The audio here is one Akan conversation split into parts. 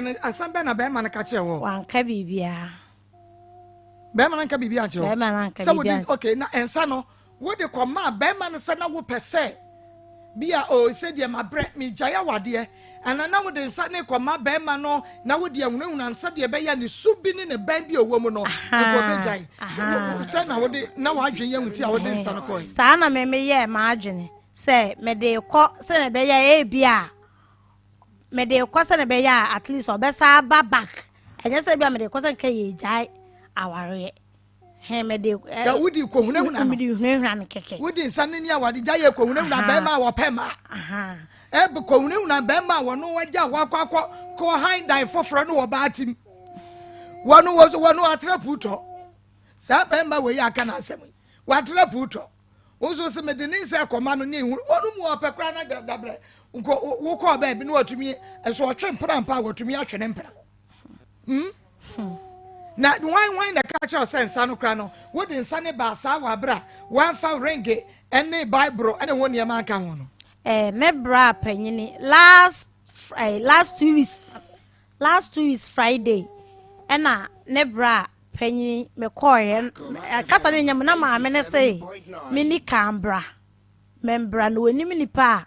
no, asɛm bɛn na bɛrima no ka kyerɛ wɔ? Wanka biribiara. Bɛrima no nka biribi ankyerɛ wo? Bɛrima no anka sɛ wode biribiara. Okay, na nsa no wode kɔmaa bɛrima no sɛ na wopɛ sɛ bi a o sɛ deɛ mabrɛ megyae awadeɛ, anaa na wode nsa ne kɔma bɛrima no na wode ahunahuna no sɛdeɛ ɛbɛyɛ a ne su bi ne ne bɛn bi a ɔwɔ mu no nka ɔbɛgyae? Sɛ na wode na w'adwene yɛ wo ti a wode nsa no kɔe? Saa na me meyɛɛ m'adwene sɛ mede kɔ sɛdeɛ ɛbɛyɛ a ebi a mede kɔ sɛdeɛ ɛbɛyɛ a at least ɔbɛsa aba back, ɛnyɛ sɛ bi a mede kɔ sɛ nka yɛgyae awareɛ hɛn mede. Ka wodi kɔhunahuna no. Mede hunahuna no kɛkɛ. Wodi nsa ne ni awade gya yɛ kɔhunahuna bɛrima a wɔpɛ ma ɛbɛ kɔhunahuna bɛrima a wɔno wagya wakɔ akɔ kɔ han dan foforɔ no wɔ baa tim wɔno wɔ so wɔno atra puutɔ saa bɛrima wɔ yi aka n'asɛm yi watra puutɔ nso sɛ mede ne nsa kɔma no ne ehunu wɔn mu ɔpɛ koraa na dabrɛ nkɔ wokɔɔ baabi na wɔtumi nso ɔtwe mpena mpa a wɔtumi atwe ne mpena. Hmm? Na hwan hwan na ɛka kyerɛ sɛ nsa no kora no wode nsa ne baa saa wɔ abere a wɔamfa renge ne bible ne ho nneɛma anka ho no? Me bra panyini last 2 weeks, last 2 weeks Friday, ɛna ne bra panyini mekɔɔyɛ kasa ne nyam na maame ne se meni kan bra membra na onim nipa a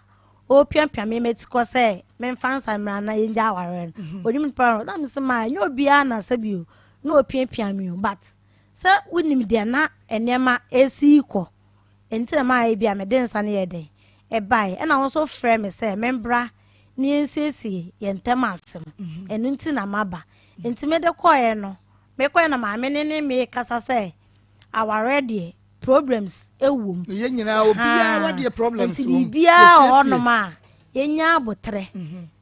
ɔrepiapia me mati kɔ sɛ memfa nsa mmra na yɛngya awareɛ no. Onim nipa no na mese ma ɛnyɛ obiara na sɛ bio na ɔpiapia me o, but sɛ wonim deɛ na nneɛma ɛsi kɔ nti na maa ebi a mede nsa no yɛ dɛn ɛbaeɛ, ɛna wɔn nso frɛ me sɛ membra na yɛnsiesie yɛn ntam asɛm. Ɛno nti na maba. Nti mede kɔɛ no, mekɔɛ na maame ne ne me kasa sɛ awareɛ deɛ, problems ɛwɔ mu. Yɛn nyinaa, obiara wadeɛ problems nti wɔ mu. Biribiara wɔ Yɛsiesie. hɔnom a yɛnya abotrɛ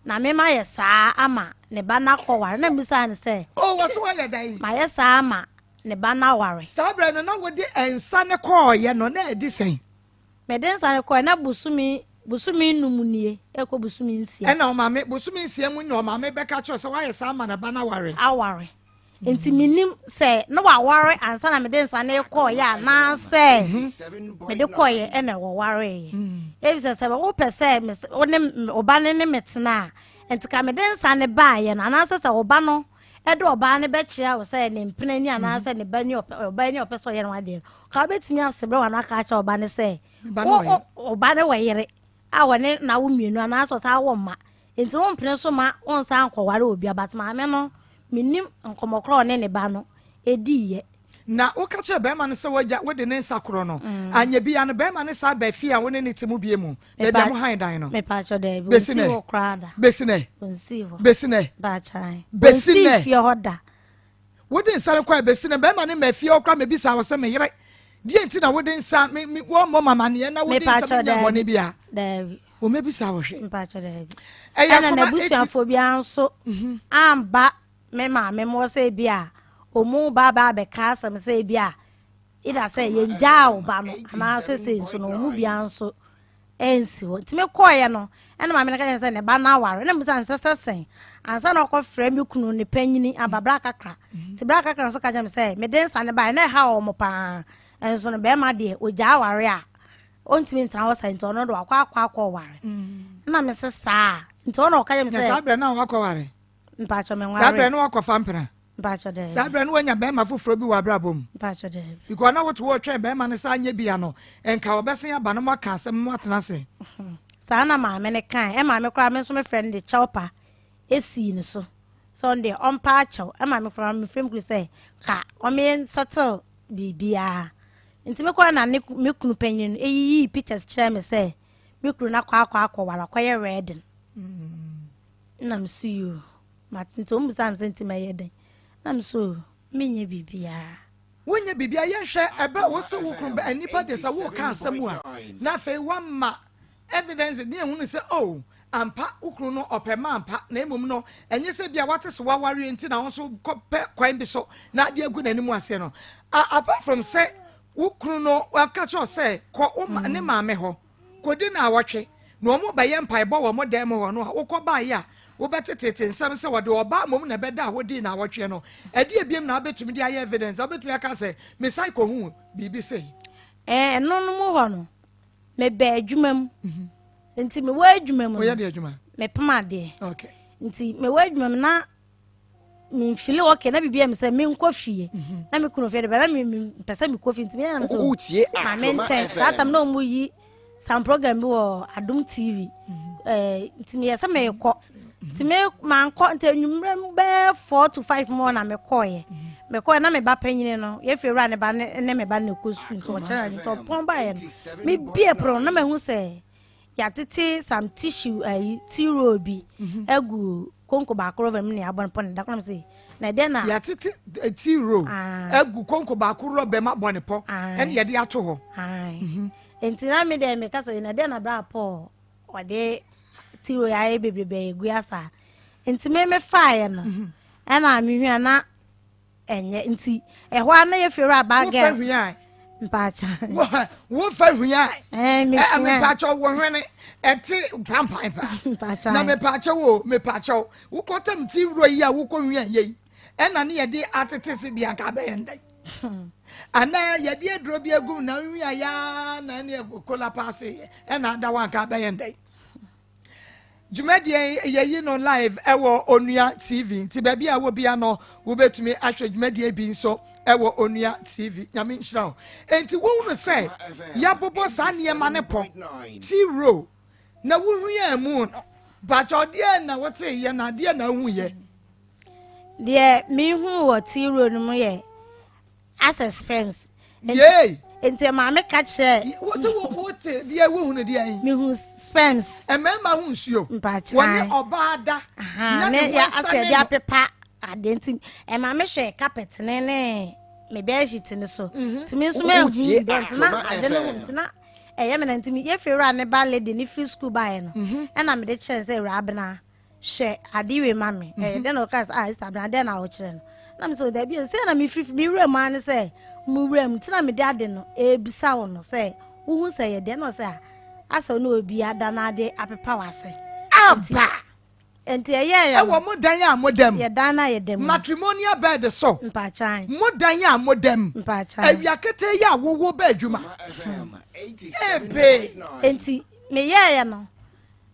na mema yɛ saa ama ne ba no akɔware, na mbisa ne sɛ O wɔ so wayɛ dan. Mayɛ saa ama ne ba no aware. Saa berɛ no na wode nsa ne kɔɔyɛ no na ɛdi sɛn? Mede nsa no kɔɛ na bosome 5 nie, ɛkɔ bosome 6. Ɛna ɔmaame bosome 6 mu na ɔmaame bɛka kyerɛ sɛ wayɛ saa ama ne ba no aware. Aware, nti menim sɛ na waware ansa na mede nsa no kɔɔyɛ anaasɛ mede kɔɔyɛ ɛna wɔwareeɛ, efisɛ sɛ wopɛ sɛ wo ne ɔba no ne me tena a, nti ka mede nsa no baayɛ no, anaasɛ sɛ ɔba no ɛde ɔbaa no bɛkyerɛ wo sɛ ne mpena ni anaasɛ ne ba ni ɔpɛ ɔbaa ni ɔpɛ sɛ ɔyɛ no adeɛ no, ka wobɛtumi asebrɛ wa no aka akyerɛ ɔba no sɛ Ne ba no wɔ ɔba no wɔ yere a wɔne n'awo mmienu anaasɛ ɔsan wɔ mma, nti wompene so ma wonsan nkɔware obi but maame no, menim nkɔmmɔkorɔ a ɔne ne ba no ɛdiiɛ. Na woka kyerɛ bɛrima no sɛ wagya wode ne nsa korɔ no, anyɛ bia no bɛrima no saa ba fie a wo ne ne te mu bie mu baabi a mo han dan no? Mepaakyɛ, daabi. Bɛsi ɔnsii nɛ. hɔ koraa da. Bɛsi nɛ. Ɔnsii hɔ. Bɛsi nɛ. Baakyan. Bɛsi Ɔnsii nɛ. fie hɔ da. Wode nsa no kɔ a bɛsi nɛ, bɛrima no ma fie hɔ koraa mebisa wɔ sɛ meyere deɛ nti na wode nsa me wɔmmɔ mamaneɛ na wode nsa Mepaakyɛ, menya bɔne daabi. bi a Daabi. wɔmɛbisa wo hwɛ. Mpaakyɛ, daabi. Ɛyɛ Ɛna akoma n'abusuafoɔ biara nso amba me maame mo sɛ bi a ɔmu ba ba abɛka asɛm sɛ bi a ida sɛ yɛngyaa wo ba no anaasɛ sɛ nso no ɔmu biara nso ɛnsi hɔ. Nti mekɔɔyɛ no, ɛna maame no ka kyerɛ sɛ ne ba no aware, na mbisa nsɛ sɛ sɛn ansa na ɔkɔfrɛ me kunu ne panyini aba bra kakra. Nti bra kakra nso ka kyerɛ me sɛ mede nsa ne baeɛ na ɛha wɔ mo paa, ɛnso no bɛrima deɛ ɔgyaa aware a ɔntumi ntena hɔ sa, nti ɔno de wakɔ akɔ ware. Na me se saa, nti ɔna ɔka kyerɛ me Na saa sɛ berɛ no a wakɔware? Mpakyɛ, me Saa berɛ nware. no wakɔfa mpena? Mpakyɛ, daabi. Saa berɛ no wanya bɛrima foforɔ bi wɔ abrabɔ mu? Mpakyɛ, daabi. Because na wote wɔtwɛn bɛrima no saa nyɛ bia no nka wɔbɛsen aba no mo aka asɛm mo atena ase. Saa na maame no kae. Ɛ maame koraa, me nso mefrɛ no de kyɛw pa esii ne so sɛ ɔno deɛ ɔmpa akyɛw. Ɛ maame koraa, mefrɛ me kunu sɛ ka ɔme settle biribiara. Nti mekɔɛ na ne me kunu panyin no eyiyii pictures kyerɛ me sɛ me kunu no akɔ akɔ akɔware, akɔyɛ wedding. Na me so yoo, mate. Nti ɔmo bisa me sɛ nti mɛyɛ dɛn, na me so menyɛ biribiara. Wonyɛ biribia. Yɛnhwɛ ɛbɛ wo se wo kunu bɛ nipa de sɛ woka asɛm a na afei woama evidence ne ehunu sɛ oh, ampa wo kunu no ɔpɛ ma ampa, na mmom no ɛnyɛ sɛ bia wate sɛ wawareɛ nti na wo nso kɔpɛ kwan bi so na ade agu n'anim aseɛ no. Apart from sɛ wo kunu no waka kyerɛ wo sɛ kɔ wo ne maame hɔ kɔdi na awɔtwe na wɔn bɛyɛ mpaebɔ wɔ mo dan mu hɔ no a wokɔ baeɛ a wobɛtetete nsɛm sɛ wɔde ɔbaa mmom na ɛbɛda a wodii na awɔtwe no, ɛde ebiem na wobɛtumi de ayɛ evidence a wobɛtumi aka sɛ mesan kɔhu biribi sei? Ɛɛ, ɛno no mu hɔ no, mebɛ adwuma mu. Nti mewɔ adwuma mu Woyɛ no de adwuma? Mepem adeɛ. Nti mewɔ adwuma mu na Memfili okay na biribi yɛ me sɛ menkɔ fie mhm. na me kunu fie de bɛ na mepɛ sɛ mekɔ fie nti meyɛ na mesɛ ma menkyɛn saa tam na ɔmu yi some program bi wɔ Adom TV mhm. eh, nti meyɛ sɛ mekɔ nti me mankɔ nti anwummerɛ mu bɛyɛ 4 to 5 mu na mekɔɔyɛ mhm. Mekɔɛ na me ba panyini no yɛfie wura ne ba ne me ba ne kɔ sukuu nti ɔkyerɛ na nti ɔpɔn baeɛ no mebie pono na mahu sɛ yɛatete some tissue ayi tea roll bi agu konko baako rɔba mu na yɛabɔ no pɔ ne da kɔnɔ sɛ na ɛdɛn na yɛatete tea roll agu konko baako rɔba mu abɔ ne pɔ ɛne yɛde ato hɔ. Nti na me deɛ meka sɛ na ɛdɛn na bra pɔ ɔde tea roll ayɛ bebrebe egu asa nti me mefaeɛ no ɛna mehwɛ na ɛnyɛ nti ɛhɔ a na yɛfie wura ba gɛ wofa hwia mpaakyɛ wofa hwia ɛɛ mepaakyɛ wo hwene ɛte pampan pa mpaakyɛ na mepaakyɛ wo mepaakyɛ wo wokɔtɛm ti wura yi a wokɔ hwia yɛ yi ɛna ne yɛde atete se bi anka bɛyɛ ndɛn anaa yɛde aduro bi agum na hwia yaa na ɛne kola paase yɛ ɛna ada wa anka bɛyɛ ndɛn. Dwumadie yɛyi no live ɛwɔ Onua TV nti baabi a wɔ bia no wobɛtumi ahwɛ dwumadie bi nso ɛwɔ Onua TV. Nyame nhyira wo. Enti wohunu sɛ yɛabobɔ saa nneɛma no pɔ tea roll na wohua mu no bakyɛ ɔdeɛ na wote yɛ na adeɛ na wohu yɛ. Deɛ mehu wɔ tea roll no mu yɛ asɛ sperms. Yay! Nti maame ka kyerɛ. Wo sɛ wo wo te deɛ wohunu deɛ yi. Mehu sperms. Mmarima ho nsuo. Mpakyɛ. Wɔne ɔbaa da. Na ne ho asane no. Asɛ apepa ade nti ɛmaame hwɛ carpet ne ne me bedsheet ne so. Nti me nso mehu bɛn na ade no nti na ɛyɛ me na nti yɛfiri wura ne ba lady ne firi school baeɛ no ɛna mede kyerɛ sɛ wura abena hwɛ ade wei ma me. Ɛyɛ dɛn na ɔka sɛ, ah, sister Abena, dɛn na wokyerɛ no? Na me sɛ, dabi, sɛ na mefiri me wura mu ara ne sɛ mo wura mu nti na mede ade no ɛrebisa wo no sɛ wohu sɛ ɛyɛ dɛn na ɔsɛ a asɛ wo ne obi ada na ade apepa w'ase. Aba! Nti ɛyɛɛ yɛ Ɛwɔ mo dan a mo da mu. Yɛ dan na yɛ da mu. Matrimonial bed so. Mpaakyan. Mo dan a mo da mu. Mpaakyan. Awia ketee yi a wowo ba adwuma. Ebe. Nti meyɛɛ no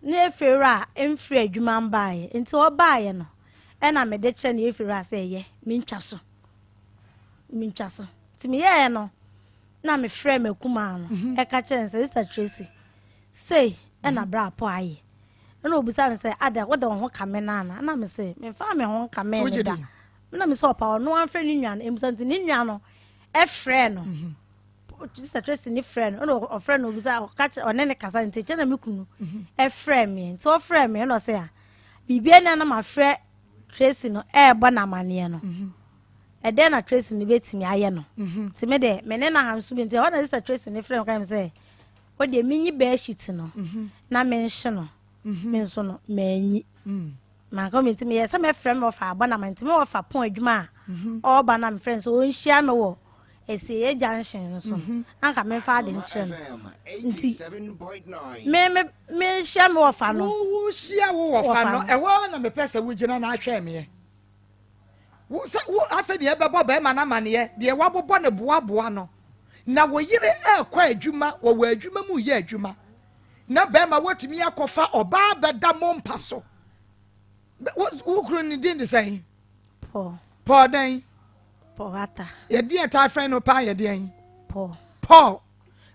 na efewura mfiri adwuma mbaeɛ nti ɔbaeɛ no ɛna mede kyerɛ no efewura sɛ ɛyɛ mentwa so mentwa so nti meyɛɛ no na mefrɛ m'akumaa no ɛka kyerɛ no sɛ, Sister Tracy, sei ɛna bra apɔ ayɛ. Ɛna obisa me sɛ, ada wode wo ho kame no ana? Ɛna me sɛ memfa me ho nkame no da. Ɛna me sɛ ɔpa ɔno amfrɛ ne nua no ɛmusa nti ne nua no ɛfrɛ no Sister Tracy ne frɛ no ɛna ɔfrɛ no obisa ɔka kyerɛ ɔne ne kasa nti kyerɛ na me kunu ɛfrɛ me nti ɔfrɛ me ɛna ɔsɛ a biribi ani na mafrɛ Tracy no ɛɛbɔ n'amaneɛ no ɛdɛn na Tracy no bɛtumi ayɛ no nti me de me ne na ha nso bi nti ɛhɔ na Sister Tracy ne frɛ me ka mi sɛ o deɛ menyi bedsheet no na menhye no me nso no manyi manka mi nti meyɛ sɛ mɛfrɛ me wɔfa abɔ na ma nti me wɔfa pɔn adwuma a ɔreba na mefrɛ no sɛ ɔnhyia me wɔ Esieɛ junction no so na nka memfa ade nkyerɛ no nti me me mehyia me wɔfa no. Wo hyia wo wɔfa no ɛhɔ na mepɛ sɛ wogyina na ahwɛ meɛ wo sɛ wo afɛ deɛ ɛbɛbɔ bɛrima no amaneɛ deɛ wabobɔ ne boaboa no na wo yere ɛrekɔ adwuma wɔwɔ adwuma mu yɛ adwuma na bɛrima wɔtumi akɔfa ɔbaa bɛda mo mpa so. Wo kunu ne din de sɛn? Paul. Paul dɛn? Paul Atta. Yɛde yɛn taa frɛ no paa yɛde yɛn. Paul. Paul.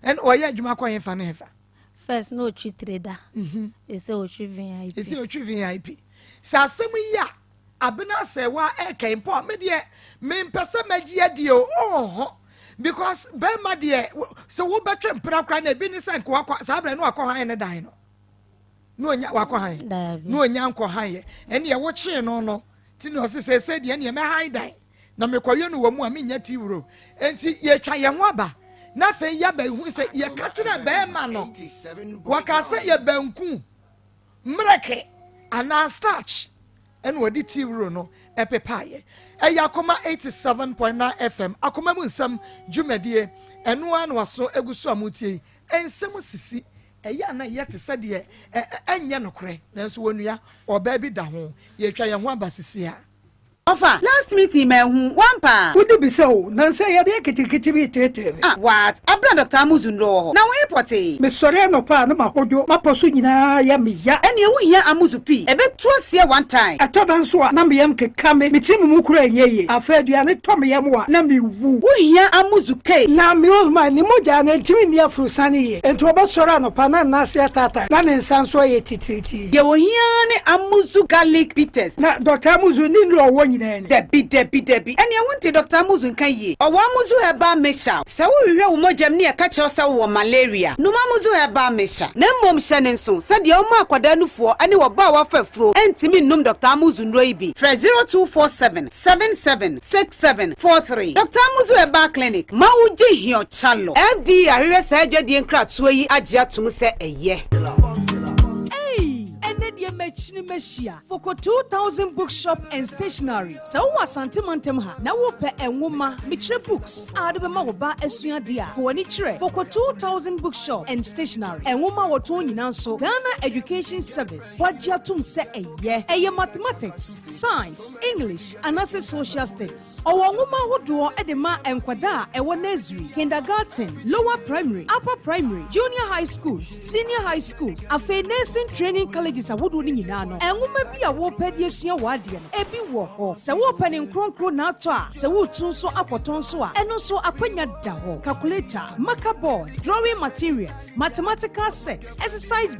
Ɛna ɔyɛ adwuma kɔ hefa ne hefa? First na otwi trader. Ese otwi VIP. Ese otwi VIP. Sɛ asɛm yi a Abena Asɛwa ɛkɛn Paul me deɛ mempɛ sɛ mɛgye adi o ɔhɔ because bɛrima deɛ sɛ wobɛtwe mpena koraa na ebi ne sɛ nka wakɔ saa berɛ no wakɔ han ne dan no na onya wakɔ han na onya nkɔ han yɛ ɛne ɛwo kyee no no ti na ɔse sɛ sɛ deɛ ɛneɛ mɛhan dan na mekɔyɛ no wɔ mu a menya ti wuro enti yɛtwa yɛn ho aba na afei yɛbɛhu sɛ yɛka kyerɛ bɛrima no wɔka sɛ yɛ banku mmerɛke anaa starch ɛna wɔde ti wuro no ɛpepaeɛ. Ɛyɛ Akoma 87.9 FM Akoma mu nsɛm dwumadie ɛno ara na waso egu so a motie yi. Nsɛm sisi ɛyɛ a na ɛyɛ te sɛ deɛ ɛnyɛ nokorɛ nanso wɔnua ɔbaa bi da ho. Yɛtwa yɛn ho aba sisi a. Ɔfa, last meeting manhu wo ampa a? Wode bisa o, nansa yi adeɛ ketekete bi reteetee me. Ah what? Abena Doctor Amuzu nnuro wɔ hɔ. Na wo he pɔtee? Mesɔre anɔpa a na mahodwo, m'apɔ so nyinaa yɛ me ya. Ɛneɛ wo hia Amuzu pii, ɛbɛtu aseɛ one time. Ɛtɔ da nso a na me yam keka me, me tirim mu koraa nyɛ yie. Afei aduane tɔ me yam a na mewu. Wo hia Amuzu K. Na me old man ne mogya no ntumi nni aforosiane yie, enti ɔbɛsɔre anɔpa na ne nan ase ataatae na ne nsa nso ayɛ titiritii. Deɛ ohia ara ne Amuzu garlic bitters. Na Doctor Amuzu ne nnuru a ɔwɔ nyinaa ni. Dabi dabi dabi, ɛneɛ wonte Doctor Amuzu nka yie. Ɔwɔ Amuzu herbal mixture. Sɛ wohwehwɛ wo mogyam ne ɛka kyerɛ wo sɛ wowɔ malaria, nom Amuzu herbal mixture. Na mmom hyɛ no nso sɛ deɛ ɔma akwadaa nufoɔ ne ɔbaa a wafa afuro ntumi nnom Doctor Amuzu nnuro yi bi. Frɛ 0247 77 6743. Doctor Amuzu Herbal Clinic ma wo gye hiɔ kyalo. FDA ahwehwɛ saa adwadie nkratoɔ yi agye atom sɛ ɛyɛ. Ei! Ɛnnɛ deɛ makyini mahyia Foko 2000 Bookshop and Stationery. Sɛ wowɔ Asante mantam ha na wopɛ nwoma, mekyerɛ books, a wode bɛma wo ba asua adeɛ a, fa w'ani kyerɛ Foko 2000 Bookshop and Stationery. Nwoma a wɔtɔn nyinaa nso, Ghana Education Service wɔagye atom sɛ ɛyɛ. Ɛyɛ Mathematics, Science, English, anaasɛ Social Studies. Ɔwɔ nwoma ahodoɔ de ma nkwadaa a ɛwɔ Nursery, Kindergarten, Lower Primary, Upper Primary, Junior High Schools, Senior High Schools, afei Nursing Training Colleges ahodoɔ no nyinaa no, nwoma bi a worepɛ de asua w'adeɛ no, ebi wɔ hɔ. Sɛ worepɛ ne nkronkron na atɔ a, sɛ woretu nso akɔtɔn nso a, ɛno nso akwanya da hɔ. Calculator, marker board, drawing materials, mathematical sets, exercise.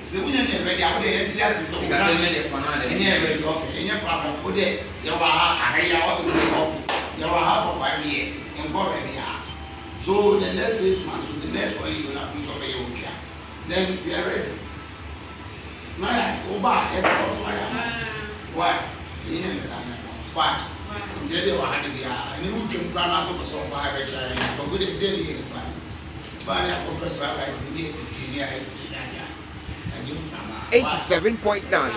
Sɛ wonya nyɛ ready a wode yɛnte ase sɛ wo Sikasɛm ne deɛ fa no ade. Ɛnyɛ ready okay ɛnyɛ problem wode yɛwɔ ha aha yi a wode wode office yɛwɔ ha for 5 years nkɔ baabi a, so the next 6 months so the next one year na afei nso ɔbɛyɛ otwa, then we are ready na yɛ wo ba a yɛbɛkɔ so ayɛ ama why yɛnyɛ ne saa ne why nti ɛdeɛ wɔ ha de biara ɛne wotwam koraa na so pɛ sɛ ɔfa ha bɛkyɛ yɛn akɔgo de ɛsɛ ne yɛ nipa no baa ne akɔpɛ fried rice ne yɛ didi ne ayɛ firi ne agya agye mframa. 87.9.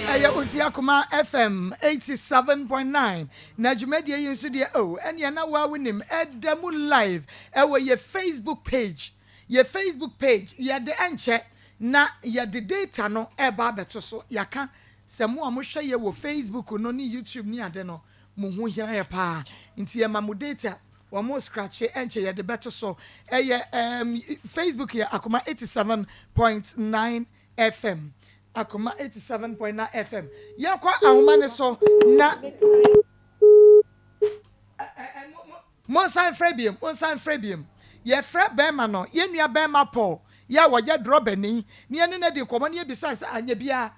Ɛyɛ Oti Akoma FM 87.9 na dwumadie yi nso deɛ, oh, ɛneɛ na woa wonim ɛda mu live ɛwɔ yɛ Facebook page, yɛ Facebook page. Yɛde ɛnkyɛ na yɛde data no ɛba abɛto so. Yɛaka sɛ mo a mohwɛ yɛ wɔ Facebook no ne YouTube ne ade no, mo ho hia yɛ paa, nti yɛma mo data. Wɔn mo scratch, ɛnkyɛ yɛde bɛto so. Ɛyɛ Facebook yɛ Akoma 87.9 FM, Akoma 87.9 FM. Yɛnkɔ ahoma ne so na monsan frɛ biem, monsan frɛ biem. Yɛfrɛ bɛrima no, yɛn nua bɛrima Paul yɛ a wɔyɛ drɔbani ne yɛne no adi nkɔmmɔ ne yɛbisa sɛ anyɛ biara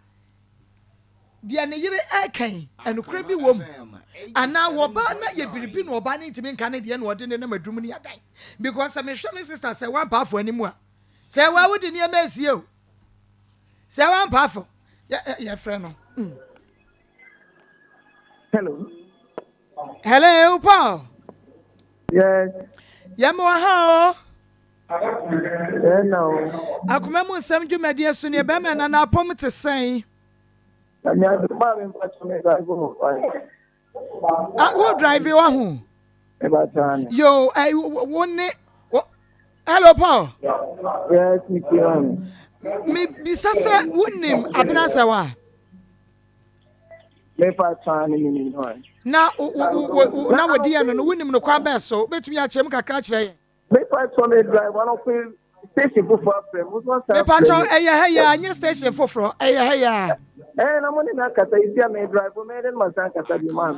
deɛ ne yere ɛrekan ɛnokorɛ bi wɔ mu anaa wɔbaa na yɛ biribi na ɔbaa ne ntumi nka ne deɛ na ɔde ne nam adum ne adan, because sɛ mehwɛ me sister sɛ wampaafo anim a sɛ wa wode nneɛma esie o, sɛ wampaafo yɛfrɛ no. Hello. Hello, Paul. Yes. Yɛmɛ wɔ ha o. Ɛna o. Akoma mu nsɛm dwumadie so neɛ bɛrima na n'apɔm te sɛn? Ah, wo drive wa ho? Yo, eh, wo ne Hello Paul. Yes, me too. Me bisa sɛ wonim Abena Sɛwa? Mefa kwan ne menim no. Na wo na wodi yɛ no no wonim no kwan bɛɛ so wobɛtumi akyerɛ mu kakra kyerɛ yɛn. Mefa kyɛw me drive one of station foforɔ afrɛ mu nso asan Mepa kyɛw ɛyɛ ha yɛ anyɛ station foforɔ ɛyɛ ha yɛ. Ɛɛ na mo ne na kasa yi sia me drive me de ma san kasa bi ma.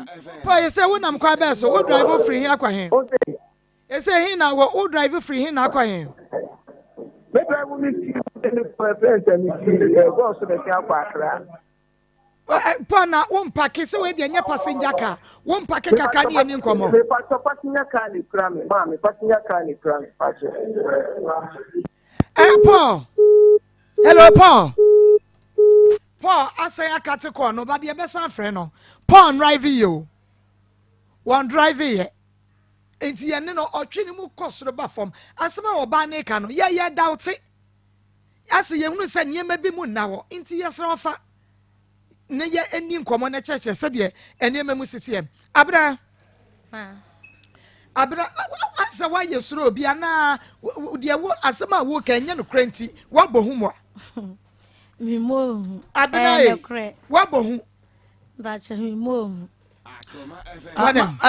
Pa yɛ sɛ wonam kwan bɛɛ so wo drive firi he akɔ he. Ɛsɛ he na wɔ wo drive firi he na akɔ he. Me drive me fi me kɔ ɛfɛ sɛ me fi ɛgɔn so bɛsi akɔ akra. Paul na wo mpake sɛ wei deɛ nyɛ passenger car wo mpake kakra ne yɛni nkɔmmɔ. Mepatɔ passenger car ne kura me maame passenger car ne kura me patɔ. Eh Paul hello Paul Paul asɛn akate kɔɔ no ba deɛ bɛsan frɛ no Paul drive yɛ o wɔn drive yɛ nti yɛn ne no ɔtwe ne mu kɔ soro ba fam asɛm a ɔbaa ne ka no yɛ yɛ dawte. Ase yɛhunu sɛ nneɛma bi mu nna hɔ nti yɛsrɛ wo fa ne yɛ nni nkɔmmɔ na kyerɛkyerɛ sɛdeɛ nneɛma mu si teɛ. Abena, Abena, asɛ woayɛ soro obi anaa deɛ wo asɛm a woka ɛnyɛ nokorɛ nti woabɔ hu mua? Abena e, woabɔ hu.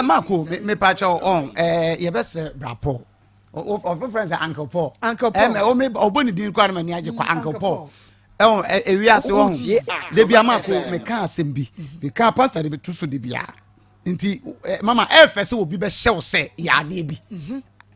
Mako, mepakyɛw ɔn yɛbɛsrɛ bra Paul. Ɔfrɛ sɛ Uncle Paul. Uncle Paul. Ɛmɛ ɔbɔ ne din koraa na m'ani agye kwa Uncle Paul. Ɛwɔ ewi ase wɔn. Debi amako meka asɛm bi. Meka pastor de bi to so de bia. Nti mama ɛfɛ sɛ obi bɛhyɛ wo sɛ yɛ adeɛ bi.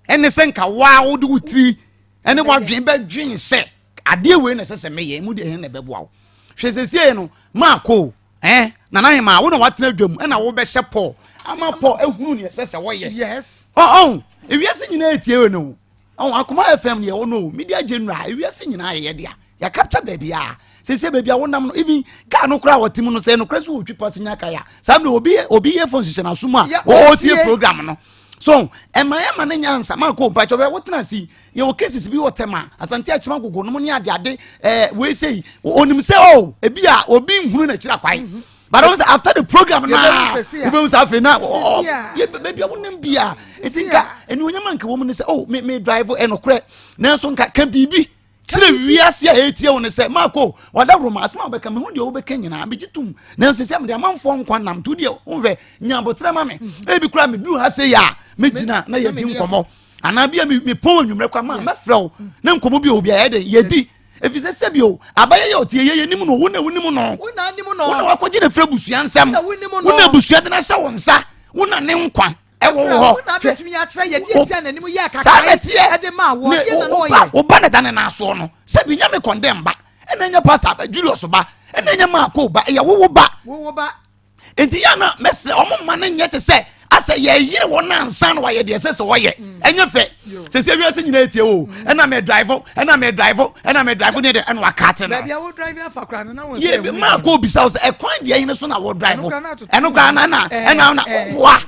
Ɛne sɛ nka waa wode wo tiri ɛne wadwen bɛdwen sɛ adeɛ wei na ɛsɛ sɛ meyɛ mu deɛ ɛhe na ɛbɛboa wo. Hwɛ sɛsie no maako Eh, Nana Hemaa, wo na watena dwam ɛna wobɛhyɛ Paul ama Paul ehunu nea ɛsɛ sɛ wɔyɛ. Yes. Ɔn, ewiase nyinaa etie wei no. Ɔn, Akoma FM deɛ ɔno o, media general, ewiase nyinaa yɛ dea. Yɛ capture baabi a, sese baabi a wonam no, even car no koraa wɔte mu no sɛ nokorɛ so wɔtwi passenger car a, saa mmerɛ obi obi earphone hyehyɛ n'aso mu a, ɔretie program no. So, ɛma ɛma ne nyansa, ma kɔ mpakyɛ ɔbɛ wotena ase yɛwɔ cases bi wɔ tɛma asante akyima gogo nom ne ade ade ɛɛ wei sɛ yi onim sɛ o oh, ebi a obi nhunu n'akyiri akwan mhm. but ɔn sɛ after the program naa wobɛhu sɛ afei na ɔ yɛ baabi a wonam bi a eti nka ɛni onyama nka wɔn mu ne sɛ oh me me drive ɛnokorɛ nanso nka ka biribi kyerɛ wiase a ɛretie wo no sɛ maako wadaworo ma asɛm a wobɛka mehu deɛ wobɛka nyinaa megye tom nanso sɛ mede amanfoɔ nkwa nam to deɛ wohwɛ nya aboterɛ ma me mhm. ebi koraa meduru ha sɛ yɛ a mɛgyina na yɛdi nkɔmmɔ anaa bi a mepɔn anwummerɛ kwa ma mɛfrɛ wo na nkɔmmɔ bi a obi a yɛde yɛdi ɛfiri sɛ sɛbi o abayɛ yɛ ɔteɛ yɛ yɛnim no wo na wonim no wo na wakɔgye ne frɛ abusua nsɛm wo na abusua de no ahyɛ wo nsa wo na ne nkwa ɛwɔ wo hɔ saa na ɛteɛ wo ba na da ne nan soɔ no sɛbi nyɛ me kɔndɛm ba ɛna nyɛ pastor Julius ba ɛna nyɛ maako ba ɛyɛ wo wo ba nti yɛ na mɛsrɛ ɔmo mma no nyɛ te sɛ asɛ yɛyere wɔn ansa na wɔayɛ deɛ ɛsɛ sɛ wɔyɛ mm. ɛnyɛ fɛ sɛ sɛ wiase nyinaa etie o mm. ɛna mɛ drive ɛna mɛ drive ɛna mɛ drive ne deɛ ɛna wakate no baabi a wo drive afa kora no na wɔn sɛ yɛ maa ko bisa wo sɛ ɛkwan deɛ yɛn so na wɔ drive ɛno kora na na ɛna na ɔboa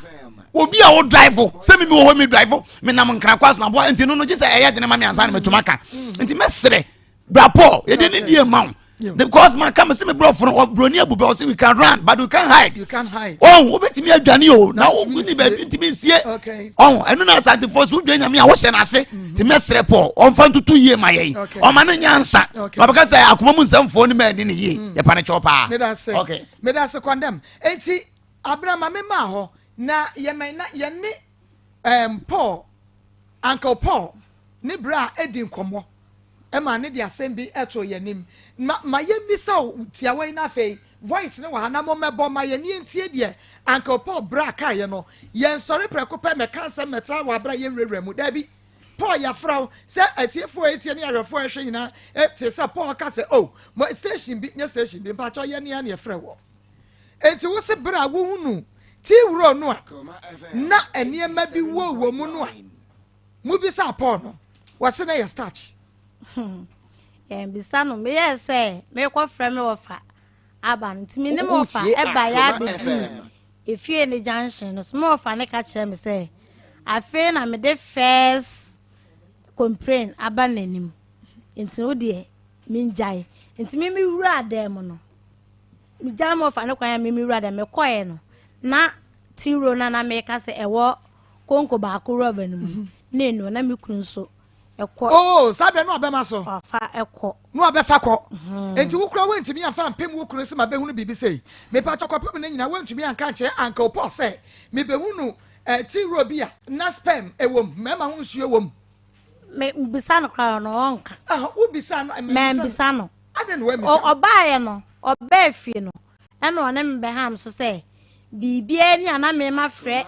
obi a wo drive sɛ mi mi wɔ hɔ mi drive mi nam nkran kwan so na boa nti no no gye sɛ ɛyɛ dene ma mi ansa na mɛ tuma ka mm. nti mɛsrɛ bra paul yɛde ne die ma wo because man kama sɛ me borɔfo no ɔbroni abu bɛ ɔsɛ we can run but we can hide ɔn wobɛtumi adwane o na woni baabi ntumi nsie ɔn ɛno na asantefoɔ sɛ wodwa nyame a wohyɛ no ase mhm. nti mɛserɛ paul ɔmfa ntoto yie ma yɛn ɔma no nyansa ɔbɛka sɛ akoma mu nsɛmfoɔ no ma ani ne yie mm. yɛpa no kyɛw paa meda ase kɔndɛm enti abena ma memaa hɔ na yɛmɛn na yɛne paul uncle paul ne bra adi nkɔmmɔ ma ne de asɛm bi too yɛn anim. Ma ma yɛmmisa wo tiawa yi na afei voice no wɔ ha na mommɛbɔ ma yɛn yɛntie deɛ Uncle Paul bra kaeɛ no. Yɛnsɔre prɛko pɛ mmɛka asɛm mmɛtra wɔ abere a yɛnwurawura mu. Daabi. Paul yɛafrɛ wo sɛ atiefoɔ a ɛtie ne ahwɛfoɔ a ɛhwɛ nyinaa te sɛ Paul ka sɛ oh mo station bi nyɛ station bi mpakyɛw yɛn ne yɛn na yɛfrɛ wɔ. Enti wo se bere a wohunu tea wuro no a na nneɛma bi wɔ wɔ mu no a Mubisaa Paul no, wɔse na ɛyɛ starch. Yɛnbisa no, meyɛɛ sɛ merekɔfrɛ me wɔfa aba no, nti me ne me wɔfa ɛba yɛ abɛduru efie ne junction no so, me wɔfa ne ka kyerɛ me sɛ afei na mede first complain aba n'anim. Nti wo deɛ mengyae. Nti me me wuraa dan mu no, megyae ma ɔfa ne kwan a me me wuraa dan mu, mekɔɛ no, na tea roll no a na meka sɛ ɛwɔ konko baako rɔba no mu no, na ɛnu hɔ, na me kunu nso ɛkɔ. Oh, saa berɛ no abɛma so. Wafa ɛkɔ. Na wabɛfa kɔ. Nti wo koraa woantumi amfa ampem wo kunu sɛ mabɛhunu biribi sei. Mepakyɛ kɔpem no nyinaa woantumi anka ankyerɛ Uncle Paul sɛ mebɛhunu eh, tea roll bi a na sperm ɛwɔ mu, mmarima ho nsuo wɔ mu. Me bisa no koraa no ɔnka. Ah, wo bisa no. Mambisa no. Adɛn na woammisa no? Ɔbaeɛ no, ɔbaa fie no, ɛna ɔne me bɛham so sɛ biribiara ni a na mema frɛ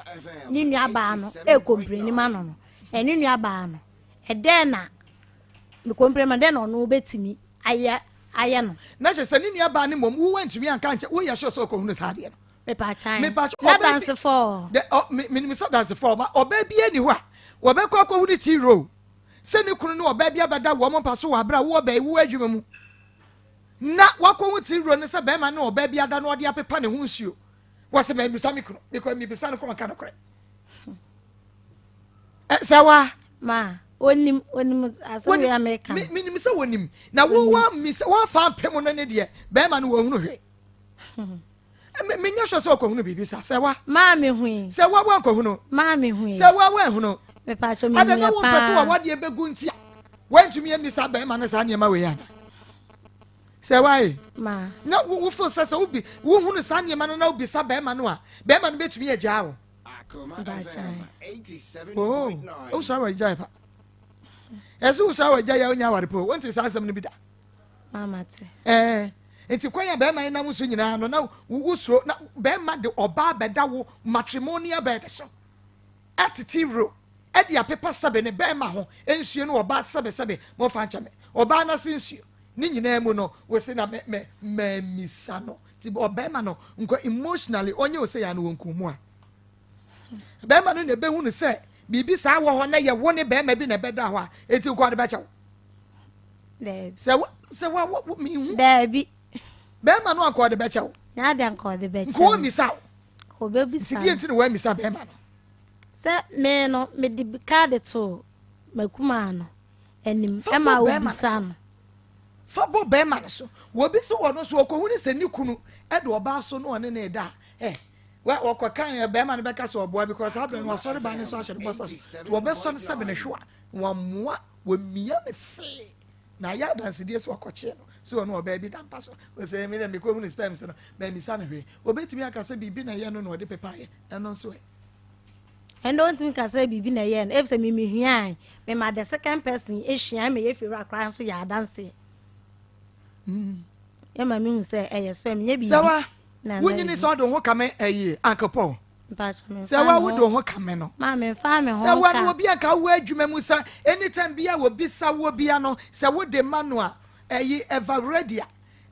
ne nuabaa no ɛrekɔmpleni ma no no. Na ne nuabaa no, ɛdɛn na mekɔmpleni ma no, dɛn na ɔno bɛtumi ayɛ ayɛ no. Na kyerɛ sɛ ne nuabaa no mmom, wo woantumi anka ankyɛ, woyɛ sure sɛ ɔkɔhunu saa adeɛ no? Mepakyan. Mepakyan. Na dansefɔɔ. De ɔ me menim sɛ dansefɔɔ ba ɔbaa bi ani hɔ a wɔbɛkɔ akɔhu ne tii row sɛ ne kunu ne ɔbaa bi abɛda wɔn mpa so wɔ abere a wowɔ bɛyi wowɔ adwuma mu na wakɔhu tii row no sɛ bɛrima ne ɔbaa bi ada na ɔde apepa ne ho nsuo wɔsɛ mɛmisa me kunu because mebisa no kɔ ɔnka nokorɛ sɛ wa. Ma onim onim asɛm yɛ ameka. Menim sɛ wɔnim na wo wa misa wɔafa mpem no ne deɛ bɛrima no wɔhunu hwee. Menyɛ sure sɛ ɔkɔhunu biribi saa. Sɛ wa. Maa me hui. Sɛ wa wankɔhunu. Maa me hui. Sɛ wa wanhunu. Mepaakyɛ me Ada na hu wompɛ sɛ paa. wawadeɛ bɛgu nti a wantumi anni saa bɛrima no saa nneɛma wei ana? Sɛ wa e. Ma. Na wo wo feel sɛ sɛ wobi wohunu saa nneɛma no na wobisa bɛrima no a bɛrima no bɛtumi agyaa wo. Mpaakyɛ. Oh, wosɔ aware gyae pa. Ɛsɛ wosɔ aware gyae a wonya aware po. Wonte saa asɛm no bi da. Mama te. Ɛɛ, nti kwan a bɛrima yi nam so nyinaa no, na wosuro na bɛrima de ɔbaa bɛda wo matrimonial bed so, ɛtete wuro, ɛde apepa sɛbe ne bɛrima ho nsuo no ɔbaa sɛbe sɛbe momfa nkyɛ me ɔbaa no ase nsuo ne nyinaa mu no wose na me me mamisa no nti ɔbɛrima no nkɔ emotionally ɔnyɛ ose ya no wɔnku mu a bɛrima no na ɛbɛhu no sɛ biribi saa wɔ hɔ na yɛ wo ne bɛrima bi na ɛbɛda hɔ a eti nkɔ ɔde bɛkyɛ wo. Daabi. Sɛ wa sɛ wa wa mi hu. Daabi. Bɛrima no anka ɔde bɛkyɛ wo. Nyaa de anka ɔde bɛkyɛ. Nka wɔmmisa wo. Ɔbɛbisa. Nti deɛ nti na wɔammisa bɛrima no. Sɛ me no mede kaade to m'akumaa no anim ɛma obisa no. Fa bɔ bɛrima no so. Wɔbi sɛ wɔno nso ɔkɔhu ne sɛ ne kunu ɛde ɔbaa so na ɔne ne da ɛ wɔkɔ kan bɛrima no bɛka sɛ ɔboa because saa berɛ no wasɔre baa ne so ahyɛ no bɔsa so nti wɔbɛsɔ no sɛbe ne hwewa wɔamoa Wɔamia no fee na ayɛ adansedie sɛ wɔkɔkyee no sɛ ɔne ɔbaa bi da mpa so. Ɔsɛ me dɛ mekɔhunu sperms no, mammisa no hwee. Ɔbɛtumi aka sɛ biribi na ɛyɛ no na ɔde pepaeɛ, ɛno nso ɛ? Ɛnde ɔntumi nka sɛ biribi na ɛyɛɛ no, efisɛ me mehuae, mema the second person ehyiae ma yɛfiri wura koraa nso yɛ adanseɛ. Ɛma mehu sɛ ɛyɛ sperm, nyɛ biribi. Sɛ wa, wonyini sɛ ɔde wo ho kame ɛyi Uncle Paul. Sɛ wa wode wo ho kame no. Sɛ wa no obi anka wowɔ adwuma mu sɛ anytime bi a obi sa wo bia no sɛ wode ma no a ɛyi ever ready a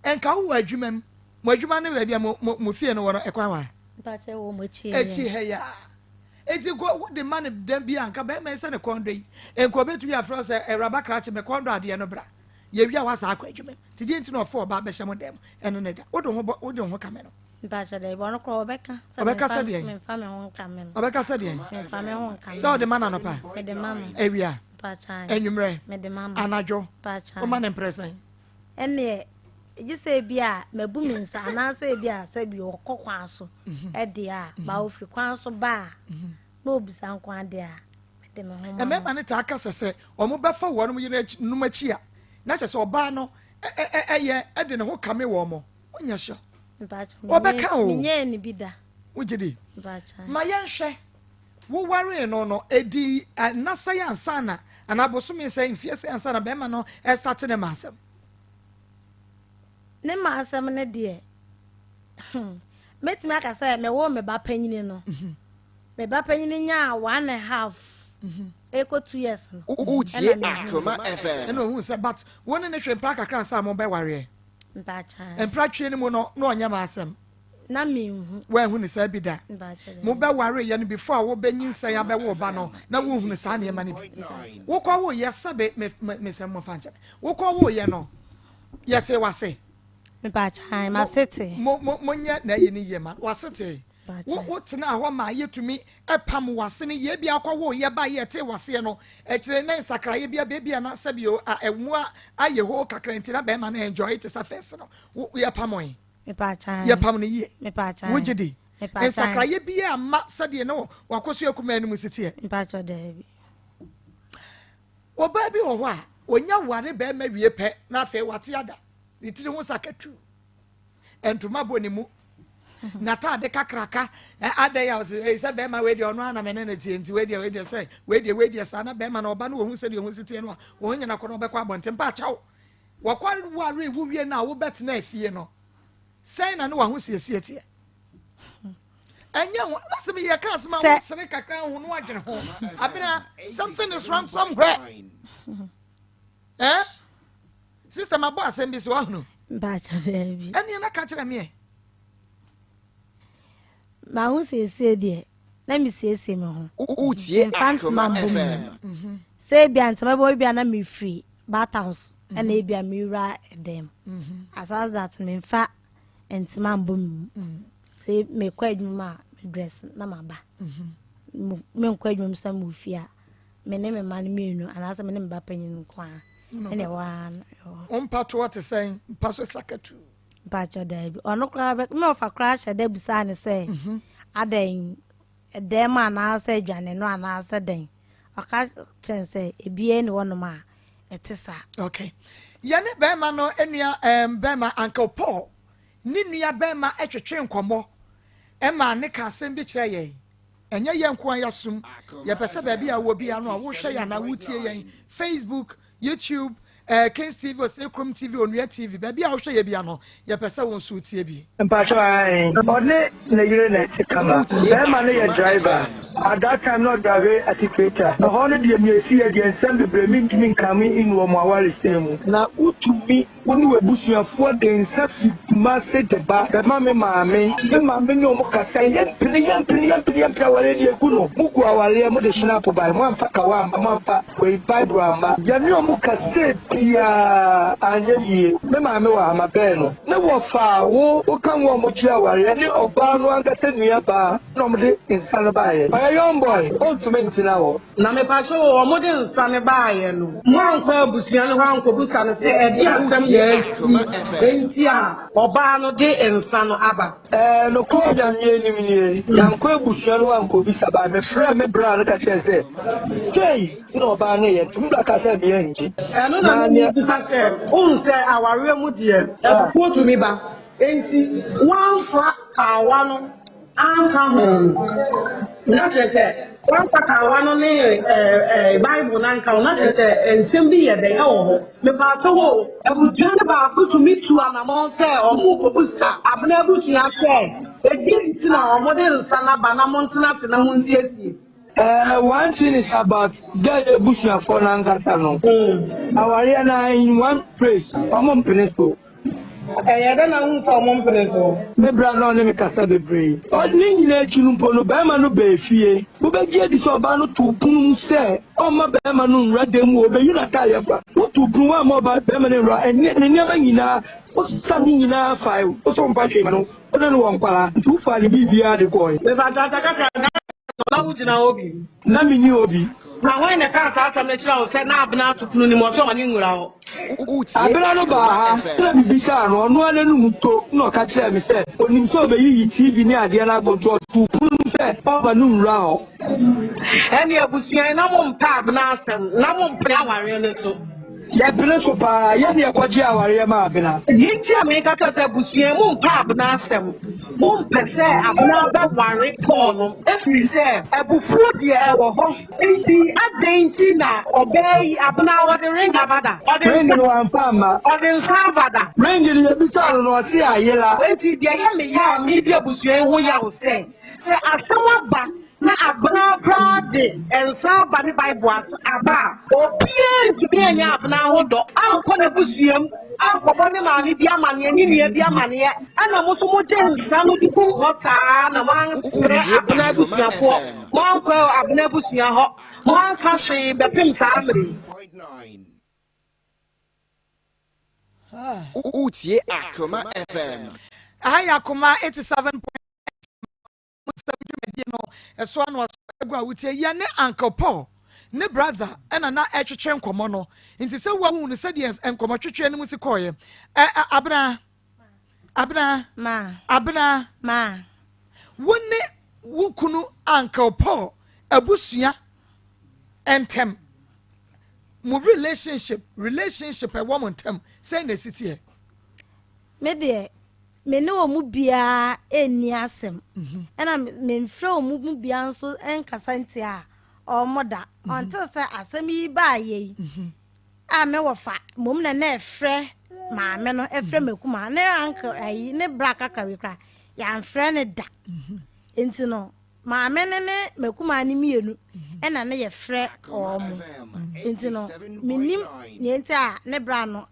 nka wowɔ adwuma mu. Mo adwuma no baabi a mo mo fie no wɔ no ɛkwan wa? Akyi ha ya. Eti ko wode ma no da bi a nka bɛrima yi sɛ ne kɔn dɔ yi nka obetumi afrɛ sɛ awuraba krakye me kɔn dɔ adeɛ no bra. Yɛwie a wasa akɔ adwuma mu. Nti deɛ nti na ɔfo ɔba abɛhyɛ mo dan mu ɛno ne da. Wode ho bɔ wode ho kame no. Mpakyɛ dɛ ɔno koraa ɔbɛka sɛ Ɔbɛka sɛ deɛn? memfa me ho nka me no. Ɔbɛka sɛ deɛn? Memfa me ho nka me. Sɛ ɔde ma no anɔpa? Mede ma no. Awia? Mpakyɛ. Anwummerɛ? Mede ma no. Anadwo? Mpakyɛ. Woma no mprɛ sɛn? Ɛnneɛ gye sɛ ebi a mabu me nsa anaasɛ ebi a sɛ bi ɔkɔ kwan so mhm. ɛdeɛ a mhm. ba ofiri kwan so ba a mhm. na obisa nko adeɛ a mede me ho ma no. Mmarima no taa kasa sɛ wɔn bɛfa wɔn yere nom akyi a na kyerɛ sɛ ɔbaa no ɛyɛ ɛde ne ho kame wɔn mo. Wonyɛ sure. Wɔbɛka o. Menyɛɛ ne bi da. Wogye di? Ma yɛnhwɛ. Wowaree no no, ɛdi nna sɛn ansa na, anaa bosome sɛn, mfeɛ sɛn ansa na bɛrima no ɛstate ne ma asɛm? Ne ma asɛm no deɛ, hmm, mɛtumi aka sɛ mewoo me ba panyini no. Mhm. Me ba panyini nyaa one and half mhm. ɛkɔ 2 years no. Wotie Akoma FM. Ɛna ohun sɛ but wo ne ne hwɛ mpra kakra ansa mo bɛwareɛ. Mpakyɛ. Mpratwe no mu no, na ɔnyɛ m'asɛm. Na menhu. Woanhu no saa bi da? Mpakyɛ. Mobɛwareeɛ no before a wobɛnyinsɛn abɛwo wo ba no, na wonhunu saa nneɛma no bi. Wokɔwoeɛ sɛbe me me mesrɛ mo momfa nkyɛ me. Wokɔwoeɛ no, yɛtee w'ase. Mpakyɛ, m'ase tee. Mo mo monyɛ n'ayi no yie ma no. W'ase tee. Wo wotenaa hɔ maa yɛtumi pam w'asene yɛ bi akɔ wo yɛ ba yɛ te w'aseɛ no akyire ne nsakraeɛ bi abɛ bi a na sɛbi o a ɛmu ayɛ hoo kakra nti na bɛrima no enjoy te sɛ first no wo yɛ pam yi yɛ pam no yie wogye di nsakraeɛ bi amma sɛdeɛ ne wakɔso akumaa no mu si teɛ. Ɔbaa bi wɔ hɔ a ɔnya ware bɛrima wie pɛ na afei wate ada ne tiri ho sakatu. Ntoma bɔ ne mu, n'ataade kakraka, adɛn a ɔsɛ ɛyi sɛ bɛrima wei deɛ ɔno ara na me ne no teɛ nti wei deɛ wei deɛ sɛ wei deɛ wei deɛ saa na bɛrima na ɔba no wɔhu sɛdeɛ ɔho si teɛ no a wɔn nyina kɔ no ɔbɛkɔ abɔnten mpa akyɛw wɔkɔ ware wo wie no a wobɛtena afie no sɛn na ne waho siesie teɛ ɛnyɛ ho asɛm yɛ ka asɛm a wosere kakra ho no adwene ho abena something is wrong somewhere eh Sister ma bɔ asɛm bi so wahunu. Mpakyɛ daabi. Ɛneɛ na ka kyerɛ meɛ. Ma ho siesie deɛ na me siesie me ho. Wotie Mfa ntoma Akoma mbɔ me FM. mu. Mhm. Sɛ ebia ntoma bɔ ebia na me firi bath house ɛna mhm. ebia me wura ɛdɛm. Mhm. As as that me nfa ntoma mbɔ me mu. Mhm. Sɛ me kɔ adwuma a me dress na ma ba. Me nkɔ adwuma mu sɛ mo fie a. Me ne me mma no mmienu anaasɛ me ne me ba panyin nko ara ɛna ɛwɔ ha no. Wo mpatoɔ te sɛn? Mpa so sakatu. Mpakyɛ daabi. Ɔno koraa bɛ me ɔfa koraa hyɛ da bisaa ne sɛ mhm. adɛn ɛdɛm anaasɛ adwane no anaasɛ dɛn. Ɔka kyɛn sɛ ebie ne wɔnom a ɛte saa. Okay. Yɛne bɛrima no nua ɛɛm bɛrima Uncle Paul ne nua bɛrima ɛtwetwe nkɔmmɔ ɛma ne ka asɛm bi kyerɛ yɛn. Ɛnyɛ yɛn nko ara yɛasom. Yɛpɛ sɛ baabi a wowɔ biara no a wohwɛ yɛn anaa wotie yɛn, Facebook, YouTube, eh, Kings TV, Oseikrom TV, Onua TV, baabi a wohwɛ yɛn biara no, yɛpɛ sɛ wo nso wotie bi. Mpakyɛw ae ɔne ne yere na ɛte kama bɛɛma no yɛ driver at that time na ɔdrave atikeeta ɛhɔ no deɛ nea ɛsiiɛ deɛ nsɛm bebree mentumi nkame in wɔ mo awaresɛm mu. Na wotumi Wo ne w'abusuafoɔ de nsa fi Kumase de ba bɛma me maame. Me maame ne wɔn kasa, Yɛmpene, yɛmpene, yɛmpene, yɛmpene awareɛ no, yɛgu no. Mogu awareɛ, mode hyenapo baeɛ, moamfa kawa amma, moamfa wei, Bible amma. Yɛne wɔn kasae biara, anyɛ yie. Me maame wɔ ha, mabɛn no. Ne wɔfaa wo, woka ho a wɔgye awareɛ ne ɔbaa no ankasa nuabaa na wɔde nsa no baeɛ. Ɔyɛ young boy, ɔntumi ntena hɔ. Na mepakyɛw o, wɔde nsa no baeɛ no, moankɔ abusua no hɔ ankɔbisa no sɛ ɛdeɛn asɛm na asi nti a ɔbaa no de nsa no aba? Ɛɛ, nokorɛ Onyame anim nie, yɛankɔ abusua no hɔ ankɔbisa, but mefrɛɛ me bra no ka kyerɛɛ no sɛ sei na ɔbaa no yɛ, nti me bra kaa sɛ me angye. Ɛno na mebisa sɛ, wohu sɛ awareɛ mu deɛ, abufuo tumi ba, enti woamfa kawa no anka ho no, na kyerɛ sɛ wɔamfa kawa no ne Bible no anka ho, na kyerɛ sɛ nsɛm bi yɛ dɛn wɔ hɔ. Mepaakyɛw o, abusua no baako tumi tu anamɔn sɛ wɔrekɔbisa Abena abusua sɛ, ɛdeɛn nti na wɔde nsa no aba na montena ase na monsiesie? Eh, one thing is about girl abusuafoɔ no ankasa no, awareɛ no in one place, wɔn mpene so. Ɛyɛ dɛn na wohu sɛ wɔmpene so? Me bra na ɔne me kasa bebree. Ne nyinaa akyi no mpo no, barima no baa fie. Wobɛgye adi sɛ ɔbaa no too pono mu sɛ ɔmma barima no nwura dan mu hɔ, ɔbɛyi n'ataadeɛ koraa. Wotoo pono, woamma ɔbaa barima no nwura, ɛnneɛ ne nneɛma nyinaa, wosa ne nyinaa fae. Wo sɛ womfa hwee mma no, wo ne no wɔ nkwadaa, nti wofaa ne biribiara de kɔe. Mepa kyɛw, kakra, na wogyina hɔ bi? Na menni hɔ bi. Na hwan na ɛkaa saa asɛm no kyerɛɛ wo sɛ na Abena ato pono no mu, ɔse ɔma no nwura hɔ? Abena no baa ha na mebisaa no, ɔno ara n'anum to na ɔka kyerɛɛ me sɛ ɔnim sɛ ɔbɛyiyi TV ne adeɛ no ago nti ɔtoo pono no mu sɛ ɔmma no nwura hɔ. Ɛnneɛ abusua yi, na mompɛ Abena asɛm, na mompene awareɛ no so. Yɛpene so paa, yɛn na yɛkɔgyee awareɛ maa Abena. Deɛ nti a meka kyerɛ sɛ abusua yi, mompɛ Abena asɛm, mompɛ sɛ Abena bɛware Paul no, ɛfiri sɛ abufuo deɛ ɛwɔ hɔ. Enti adɛn nti na ɔbaa yi, Abena, ɔde ring aba da? Ɔde Ring nsa, no wamfa amma. ɔde nsa aba da? Ring no yɛbisaa no no ɔse ayera. Enti deɛ ɛyɛ me yaw a medi abusua yi ho yaw sɛ, sɛ asɛm aba na Abena koraa de nsa aba ne Bible ase aba a, obiara ntumi anyɛ Abena ho dɔ ankɔ n'abusua mu ankɔbɔ ne maame bi amaneɛ, ne nua bi amaneɛ, ɛna mo nso mogye nsa no de gu hɔ saa na moansrɛ Wotie Abena Akoma abusuafoɔ. FM. Moankɔ Abena abusua hɔ, moanka hwee bɛpem saa mmerɛ yi. Wotie Akoma FM. Aha yɛ Akoma 87. dwumadie no ɛso ano aso agu a wotie yɛne Uncle Paul ne brother ɛna na ɛtwetwe nkɔmmɔ no. Nti sɛ woahu no sɛdeɛ nkɔmmɔtwetwe no mu si kɔɔeɛ. Ɛ, ɛ, Abena, Abena, Ma. Abena. Ma. Wo ne wo kunu Uncle Paul abusua ntɛm, mo relationship, relationship ɛwɔ mo ntɛm, sɛn na ɛsi teɛ? Me deɛ, me ne wɔn mu biara nni asɛm. Ɛna memfrɛ wɔn mu biara nso nkasa ntia wɔn da. Until sɛ asɛm yi baayɛ yi, a me wɔfa mmom na na ɛfrɛ maame no, ɛfrɛ m'akuma, ne uncle ayi, ne bra kakra wei koraa, yɛamfrɛ no da. Nti no, maame no ne m'akuma no mmienu ɛna ne yɛfrɛ wɔn. Nti no, mennim nea nti a ne bra no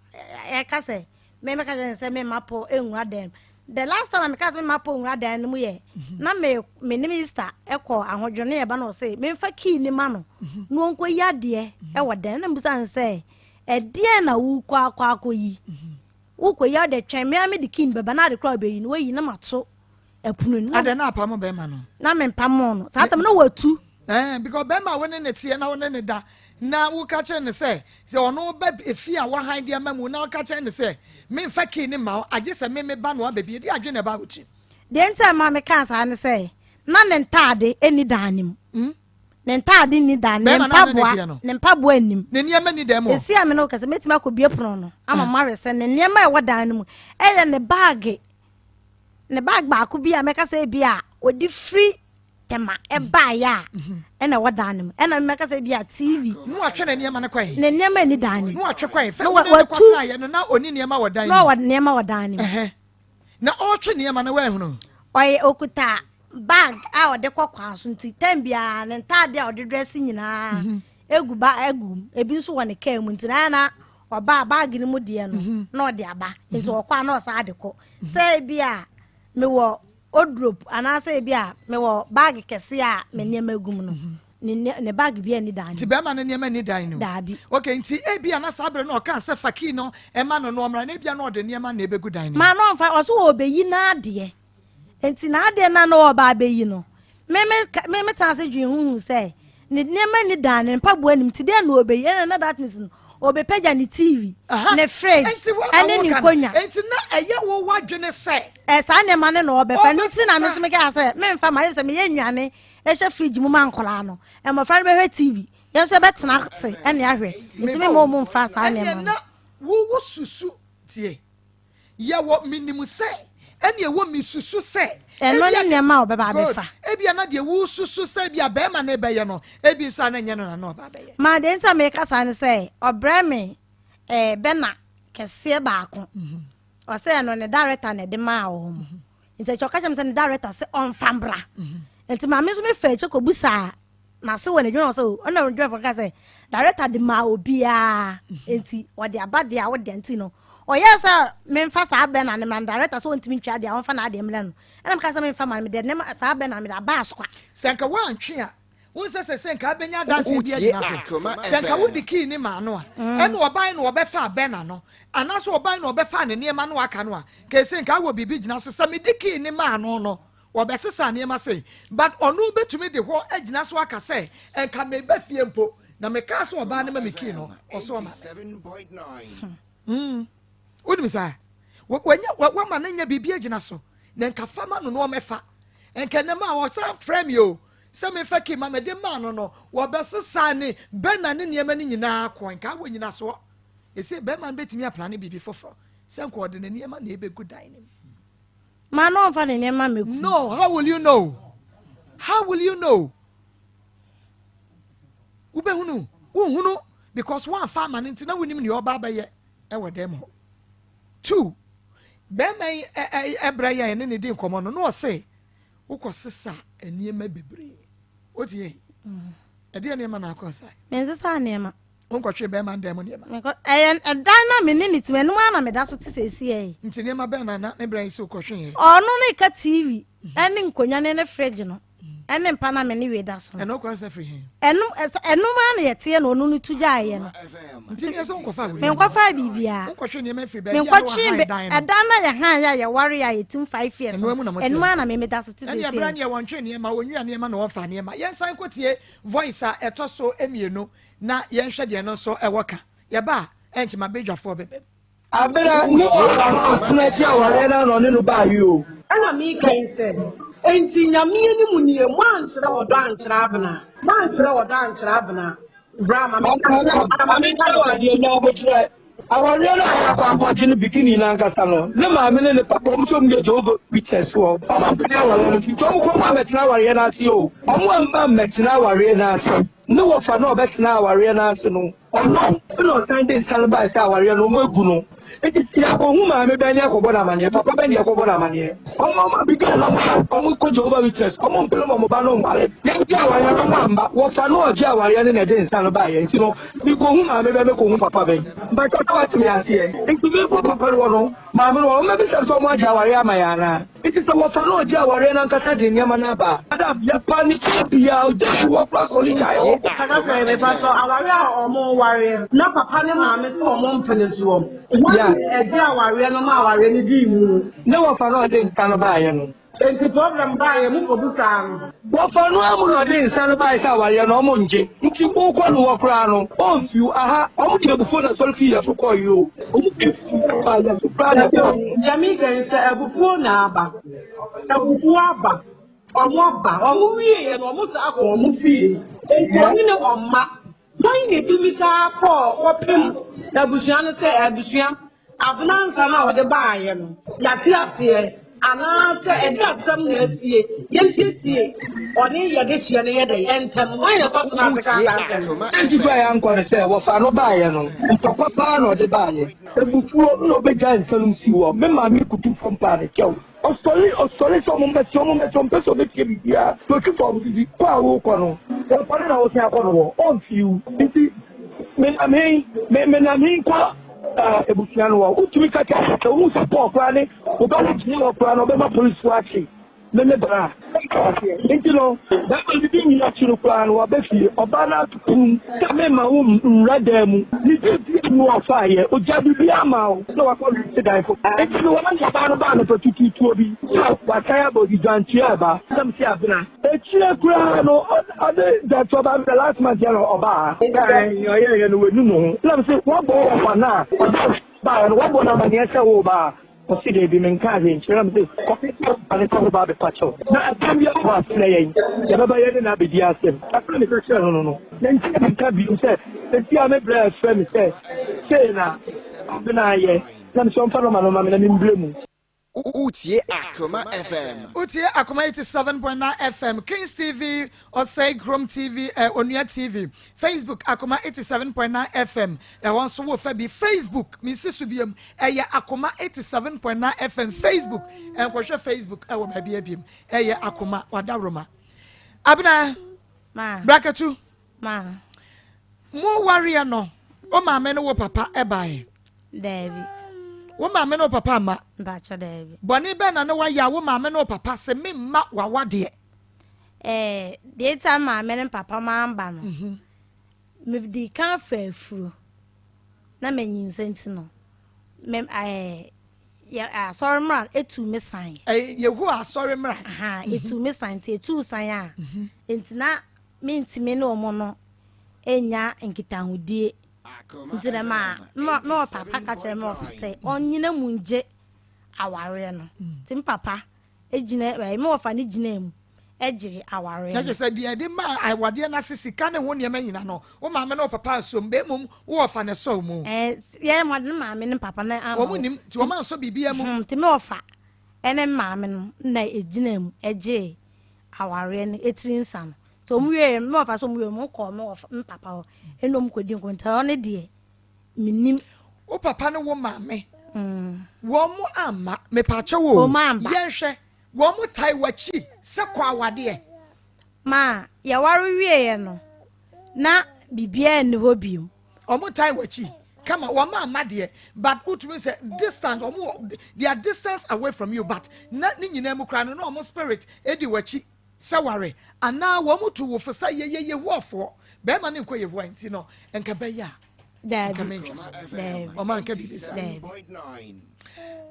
ɛka sɛ me meka kyerɛ no sɛ memma Paul nwura dan mu. The last time a meka sɛ memma Paul nwura dan no mu yɛ na me me ne Mr. ɛkɔ ahodwo ne yɛba na ɔse memfa key ne ma no na ɔnkɔyi adeɛ ɛwɔ dan na mebisa no sɛ ɛdeɛn na wokɔ akɔ akɔyi wokɔyi a wode twɛn me a mede key no bɛba na ade koraa wobɛyi no wayi na mato ɛpono no. Adɛn na apamo bɛrima no? Na mempamo no saa tam na watu. Because bɛrima a wo ne ne teɛ na wo ne ne da na woka kyerɛ no sɛ sɛ ɔno ba efie a wahan de ama mu na woka kyerɛ no sɛ memfa key ne mma wo agye sɛ me meba no abɛbie de adwene na ɛba wo tirim. Deɛ nti a ɛma mekaa saa ne sɛ na ne ntaade nni dan no mu. Hmm? Ne ntaade nni dan ne Bɛrima no a ne ne mpaboa teɛ no. ne mpaboa nnim. Ne nneɛma nni dan mu hɔ. Esi a me ne wo kasa mɛtumi akɔbie pono no ama moahwɛ sɛ ne nneɛma a ɛwɔ dan no mu ɛyɛ ne baage ne baage baako bi a mɛka sɛ ebi a ɔde firi Tema ɛbaeɛ a ɛna ɛwɔ dan no mu ɛna mɛka sɛ ebi a TV. Na watwe ne nneɛma no kɔe. Ne nneɛma nni dan no mu. Na watwe kɔe. Fɛ Na wo ne no watu. kɔtenaeɛ no na ɔni nneɛma wɔ dan Na mu. ɔwɔ nneɛma wɔ dan no mu. Ɛhɛ. Na ɔretwe nneɛma no woanhunu? Ɔyɛ ɔkuta bag a ɔde kɔ kwan so nti tɛm biara ne ntaade a ɔde drɛse nyinaa egu ba egu mu ebi nso wɔ ne kaa mu nti na ayɛ na ɔba a bag no mu deɛ no na ɔde aba nti ɔkɔ a na ɔsan de kɔ sɛ ebi a mewɔ wardrobe anaasɛ ebi a mewɔ bag kɛse a me nneɛma gu mu no ne ne bag bi ani dan nti bɛrima no nneɛma ni dan no daabi okay nti ebi a na saa bere no ɔka sɛ fa key no ɛma no no ɔmmra na ebi a na ɔde nneɛma na ebegu dan no maa no ɔmfa ɔso wɔ ɔbɛyi n'adeɛ nti n'adeɛ na na ɔba abɛyi no me me me me tena ase dwen ho hu sɛ ne nneɛma ni dan ne mpaboa nim ti deɛ na ɔbɛyi ɛna na that means no ɔbɛpagya ne tv ne fridge ɛne ne nkonnwa. Nti na ɛyɛ wo wadwene sɛ. Ɛ saa nneɛma no na ɔbɛfa no nti na me nso meka sɛ memfa ma sɛ meyɛ nnuane ɛhyɛ fridge mu ma nkɔlaa no mmɔfra no bɛhwɛ tv yɛn nso yɛbɛtena ase ɛne ahwɛ nti me ma ɔmo mfa saa nneɛma no. Ɛnna wo wo susu tie. Yɛwɔ menim sɛ ɛne ɛwɔ mesusu sɛ. Ɛno ne nneɛma a ɔbɛba abɛfa. Ebia na deɛ wosusu sɛ ebia bɛrima no bɛyɛ no ebi nso a na ɛnyɛ no na na ɔba abɛyɛ. Maa deɛ nti a meka saa ne sɛ ɔbrɛ me ɛɛ bɛna kɛseɛ baako. Ɔsɛ ɛno ne director na ɛde maa wɔn. Nti akyi ɔka kyerɛ me sɛ ne director sɛ ɔmfa mbra. Nti maame nso mefa akyi kɔbusaa N'ase wɔ n'adwuma sɛ ɔna odwumafo ka sɛ director de maa obiara nti ɔde aba deɛ a wode nti no ɔyɛ sɛ memfa saa bɛ na ne ma director sɛ ɔntumi ntwa deɛ ɔmfa n'adeɛ mmerɛ no ɛna meka sɛ memfa ma no mede ne saa bɛ na mede aba asokwa. Sɛ nka woantwe a wohu sɛ sɛ nka abɛnya adanseɛ bi agyina so sɛ nka wode kii ne maa no a ɛne ɔban na ɔbɛfa abɛn ano anaasɛ ɔban na ɔbɛfa ne nneɛma no aka no a kɛsɛ nka awɔ biribi gyina so sɛ mede kii ne maa no no Wɔbɛsesa nneɛma sei but ɔno bɛtumi de hɔ agyina so aka sɛ nka meba fie mpo na mekaa sɛ ɔbaa no ma me kii no ɔsɛ ɔma me. Mm. Wonim saa? Wanya wama no nya biribi agyina so na nka fa ma no na ɔmɛfa. Nka ɛnɛ ma ɔsan frɛ me o sɛ mefa kii ma mede maa no no wɔbɛsesa ne bɛna ne nneɛma no nyinaa kɔ nka wɔ nyinasoɔ. Ɛsɛ bɛrima no bɛtumi aplane biribi foforɔ sɛ nka ɔde ne nneɛma na ɛbɛgu dan no mu. Ma no ɔmfa ne nneɛma mmɛgu. No, how will you know? How will you know? Wobɛhunu, wonhunu because woamfa ama no nti na wonim nea ɔba abɛyɛ ɛwɔ dɛm hɔ. Two, bɛrima yi ɛbrɛ yɛn ne ne di nkɔmmɔ no na ɔse wokɔ sesa nneɛma bebree. Wotie yi? Mm. Ɛdeɛ nneɛma na akɔ sa? Mensesa nneɛma. Wonkɔtwe bɛrima ndan mu nneɛma. Mekɔ ɛyɛ ɛdan na me ne ne tim ɛnum ara na meda so te sɛsi yi. Nti nneɛma bɛn na na ne brɛ yi sɛ wokɔtwe yɛ? Ɔno ne ka TV ɛne nkonnwa ne ne fridge no. Ɛne mpa na me ne wei da so no. Ɛno kɔ sɛ firi he? Ɛno ɛno ara na yɛteɛ na ɔno no tu gyaeɛ no. Nti neɛ sɛ wonkɔfa wei. Menkɔfa biribiara. Wonkɔhwe nneɛma firi baabi a na wɔhan dan no. Ɛdan na yɛhan yɛ a yɛware a yɛtim 5 years. Ɛno mu na moteɛ. Ɛno ara na me meda so te Ɛne ɛberɛ neɛ wɔntwe nneɛma, wɔnwia nneɛma na wɔmfa nneɛma. Yɛnsan kɔtie voice a ɛtɔ so mmienu na yɛnhwɛ deɛ no nso ɛwɔ ka. Yɛba a, ɛnkyɛ ma badwafoɔ bɛbɛm. Abena ne ɔba no ɔtena akyi awareɛ no ano ɔne no baa yi o. Ɛna meka yi sɛ, Enti Nyame anim nie, moankyerɛ ɔdɔ ankyerɛ Abena, moankyerɛ ɔdɔ ankyerɛ Abena, bra ma menka Madam, bra ma ma menka menkyerɛ wo adeɛ, nya aboterɛ. Awareɛ no a yɛakɔ akɔgye no bikini no ankasa no, ne maame ne ne papa, wɔn nso wɔyɛ Jehovah Witness foɔ. Wɔn ampene awareɛ no nti wɔn kɔ mu ammɛtena awareɛ no ase o. Wɔn amma ammɛtena awareɛ no ase. Ne wɔfa no a ɔbɛtena awareɛ no ase no, Ɔno na ɔsan de nsa no bae sɛ awareɛ no wɔagu no. Enti yɛakɔhu maame bɛn ne akɔbɔ no amaneɛ, papa bɛn ne yɛkɔbɔ no amaneɛ. Wɔn wɔn Abigail na wɔn a wɔkɔ Jehovah Witness, wɔn mpene ma wɔn ba no nware. Yɛgye awareɛ no wɔn amma. Wɔfa no a ɔgye awareɛ no na ɛde nsa no baeɛ. Nti no, mekɔhu maame bɛn, mekɔhu papa bɛn. Mpakyɛ sɛ woate me aseɛ? Nti mekɔ papa no hɔ no, maame no hɔ, wɔmmɛbisa no sɛ wɔagye awareɛ ama yɛn anaa. Enti sɛ wɔfa na ɔgye awareɛ no ankasa de nneɛma no aba a, madam, yɛpa ne kyɛw biara, ɔgya fi hɔ koraa sɛ ɔne gyae hɔ. Kaka sɛ, Mepakyɛw, awareɛ a ɔmo wareɛ na papa ne maame se ɔmo mpene soɔ, hwan Yeah. na ɛgye awareɛ no ma awareɛ no dii mu? Ne wɔfa no a ɔde nsa no baeɛ no. Enti problem baeɛ, mo kɔbisaa no? Wɔfa no ara mu na ɔde nsa no baeɛ sɛ awareɛ no ɔmo ngye, nti wokɔ no hɔ koraa no, ɔmfi wo, aha, ɔmo de abufuo na sɔre fii yɛ so kɔeɛ o, ɔmo de abufuo baa yɛ so koraa na ɛkɔeɛ. Deɛ meka yi sɛ abufuo na aba, abufuo aba, ɔmo aba, ɔmo wieɛ no ɔmo saa kɔ ɔmo fie, enti ɔne ne ɔmma. Hwan na etumi saa kɔɔ kɔpem abusua no sɛ abusua abena nsa no a ɔde baeɛ no yɛate aseɛ anaasɛ ɛde asɛm na asie yɛnsiesie ɔne yɛde hyeɛ no yɛ dɛ ntɛm hwan na ɛkɔtena ase kaa saa asɛm no? Enti berɛ a yɛankɔ no sɛ wɔfaa no baeɛ no, ntɔkwa paa na ɔde baeɛ. Abufuo na ɔbɛgyae nsa no sii hɔ. Me maame kutu fam paa ne kyɛw. Ɔsɔre, ɔsɔre sɛ ɔmo mmɛtie, ɔmo mmɛtie, ɔmpɛ sɛ ɔbɛtie biribiara. Na ɔtwi fam sisi, kɔ a worekɔ no, wɔmfa no na wosan akɔ no hɔ, ɔmfii wo. Nti, menam he, me, menam he kɔ eh, abusua no hɔ. Wotumi ka kyerɛ sɛ, sɛ wohu sɛ Paul koraa ne wo ba no gyina hɔ koraa no, ɔbɛma polisifoɔ akye. Me ne bra. Nti no, bɛrima no di nyina akyi no koraa no, waba fie. Ɔbaa no ato pum sɛ memma wo nwura dan mu. Ne biribiara mu ɔfaeɛ, ɔgyaa biribiara maa wo na wakɔ rente dan foforɔ. Nti no, wɔma ne ɔbaa no baa anɔpa tutuutuo bi sɛ wasan abɔ ɔde dwantoa reba. Na mese Abena. Akyire koraa no, ɔde dwantoa baa me last month yɛ na ɔbaa. Nea ɔyɛeɛ no, wanu ne ho. Na mese woabɔ wo wɔfa no a ɔde baeɛ no, woabɔ no amaneɛ sɛ woreba a? Ɔse daabi menkaa hwee nkyerɛ no, mese kɔka kyerɛ wo papa no sɛ woba abɛpa kyɛw na asɛm biara wɔ hɔ a frɛ yɛn yɛbɛba yɛne no abɛdi asɛm. Asɛm a meka kyerɛɛ no no no na nti na menka bio sɛ seesei a me brɛ frɛ me sɛ sei na Abena ayɛ na mese ɔmfa nɔma no mma me na membrɛ mu. Wotie Akoma FM. Wotie Akoma 87.9 FM, Kings TV, Ɔsɛe Kurom TV, eh, Onua TV, Facebook Akoma 87.9 FM, Ɛhɔ nso wo fa bi Facebook mensi so biom ɛyɛ Akoma 87.9 FM Facebook ɛnkɔhwɛ Facebook ɛwɔ baabi abiem ɛyɛ Akoma wadaworoma Abena Brakatu mo wareɛ no wo maame ne wo papa ɛbaeɛ Daabi. Wo maame ne wo papa amma Mpakyɛ daabi. Bɔne bɛn na ne wayɛ a wo maame ne wo papa se memma wawadeɛ? Ɛɛ deɛ nti a maame ne papa mamba no mm -hmm. Medii kan faa afuro na manyinsɛn nti no, me ɛɛ yɛ asɔre mmara etu me san. Ɛyɛ Yehowa asɔre mmara. Aha, etu me san nti etu san a, nti na mentumi ne wɔn no nya nkitahodie. Nti na ma me wɔ papa ka kyerɛ me wɔfa sɛ ɔnyina mu ngye awareɛ no. Nti me papa gyina ɛɛ me wɔfa no gyinaa mu gyee awareɛ no. Na kyerɛ sɛ deɛ ɛde maa awadeɛ no ase sika ne ho nneɛma nyina no wo maame ne wo papa ansɔ mu mmom wo wɔfa na ɛsɔɔ mu. Ɛɛ yɛn wɔde ne maame ne papa no ama wɔn nim nti wɔn ansɔ biribiara mu. Hmm, nti me wɔfa ne maame no na ɛgyinaa mu gyee awareɛ no etiri nsa no nti wɔn wie me wɔfa so wɔn wie wɔn kɔɔ me wɔfa me papa hɔ ɛna wɔn kɔdi nko nti ɔno deɛ menim. Wo papa ne wo maame wɔn amma mepaakyɛw o yɛnhwɛ wɔn tae w'akyi sɛ kɔ awadeɛ. Ma yɛware wieɛ no na biribiara nni hɔ bio. Wɔn tae w'akyi kama wɔn amma deɛ but wotumi sɛ distance wɔn wɔ they are distance away from you but na ne nyinaa mu koraa no na wɔn spirit edi w'akyi. sɛ ware anaa wɔn tu wo fo sɛ yɛyɛ Yehowafoɔ, bɛrima no nkɔ Yehowa nti no, nka bɛyɛ a nka mentwa so. Ɔma nka biribi saa.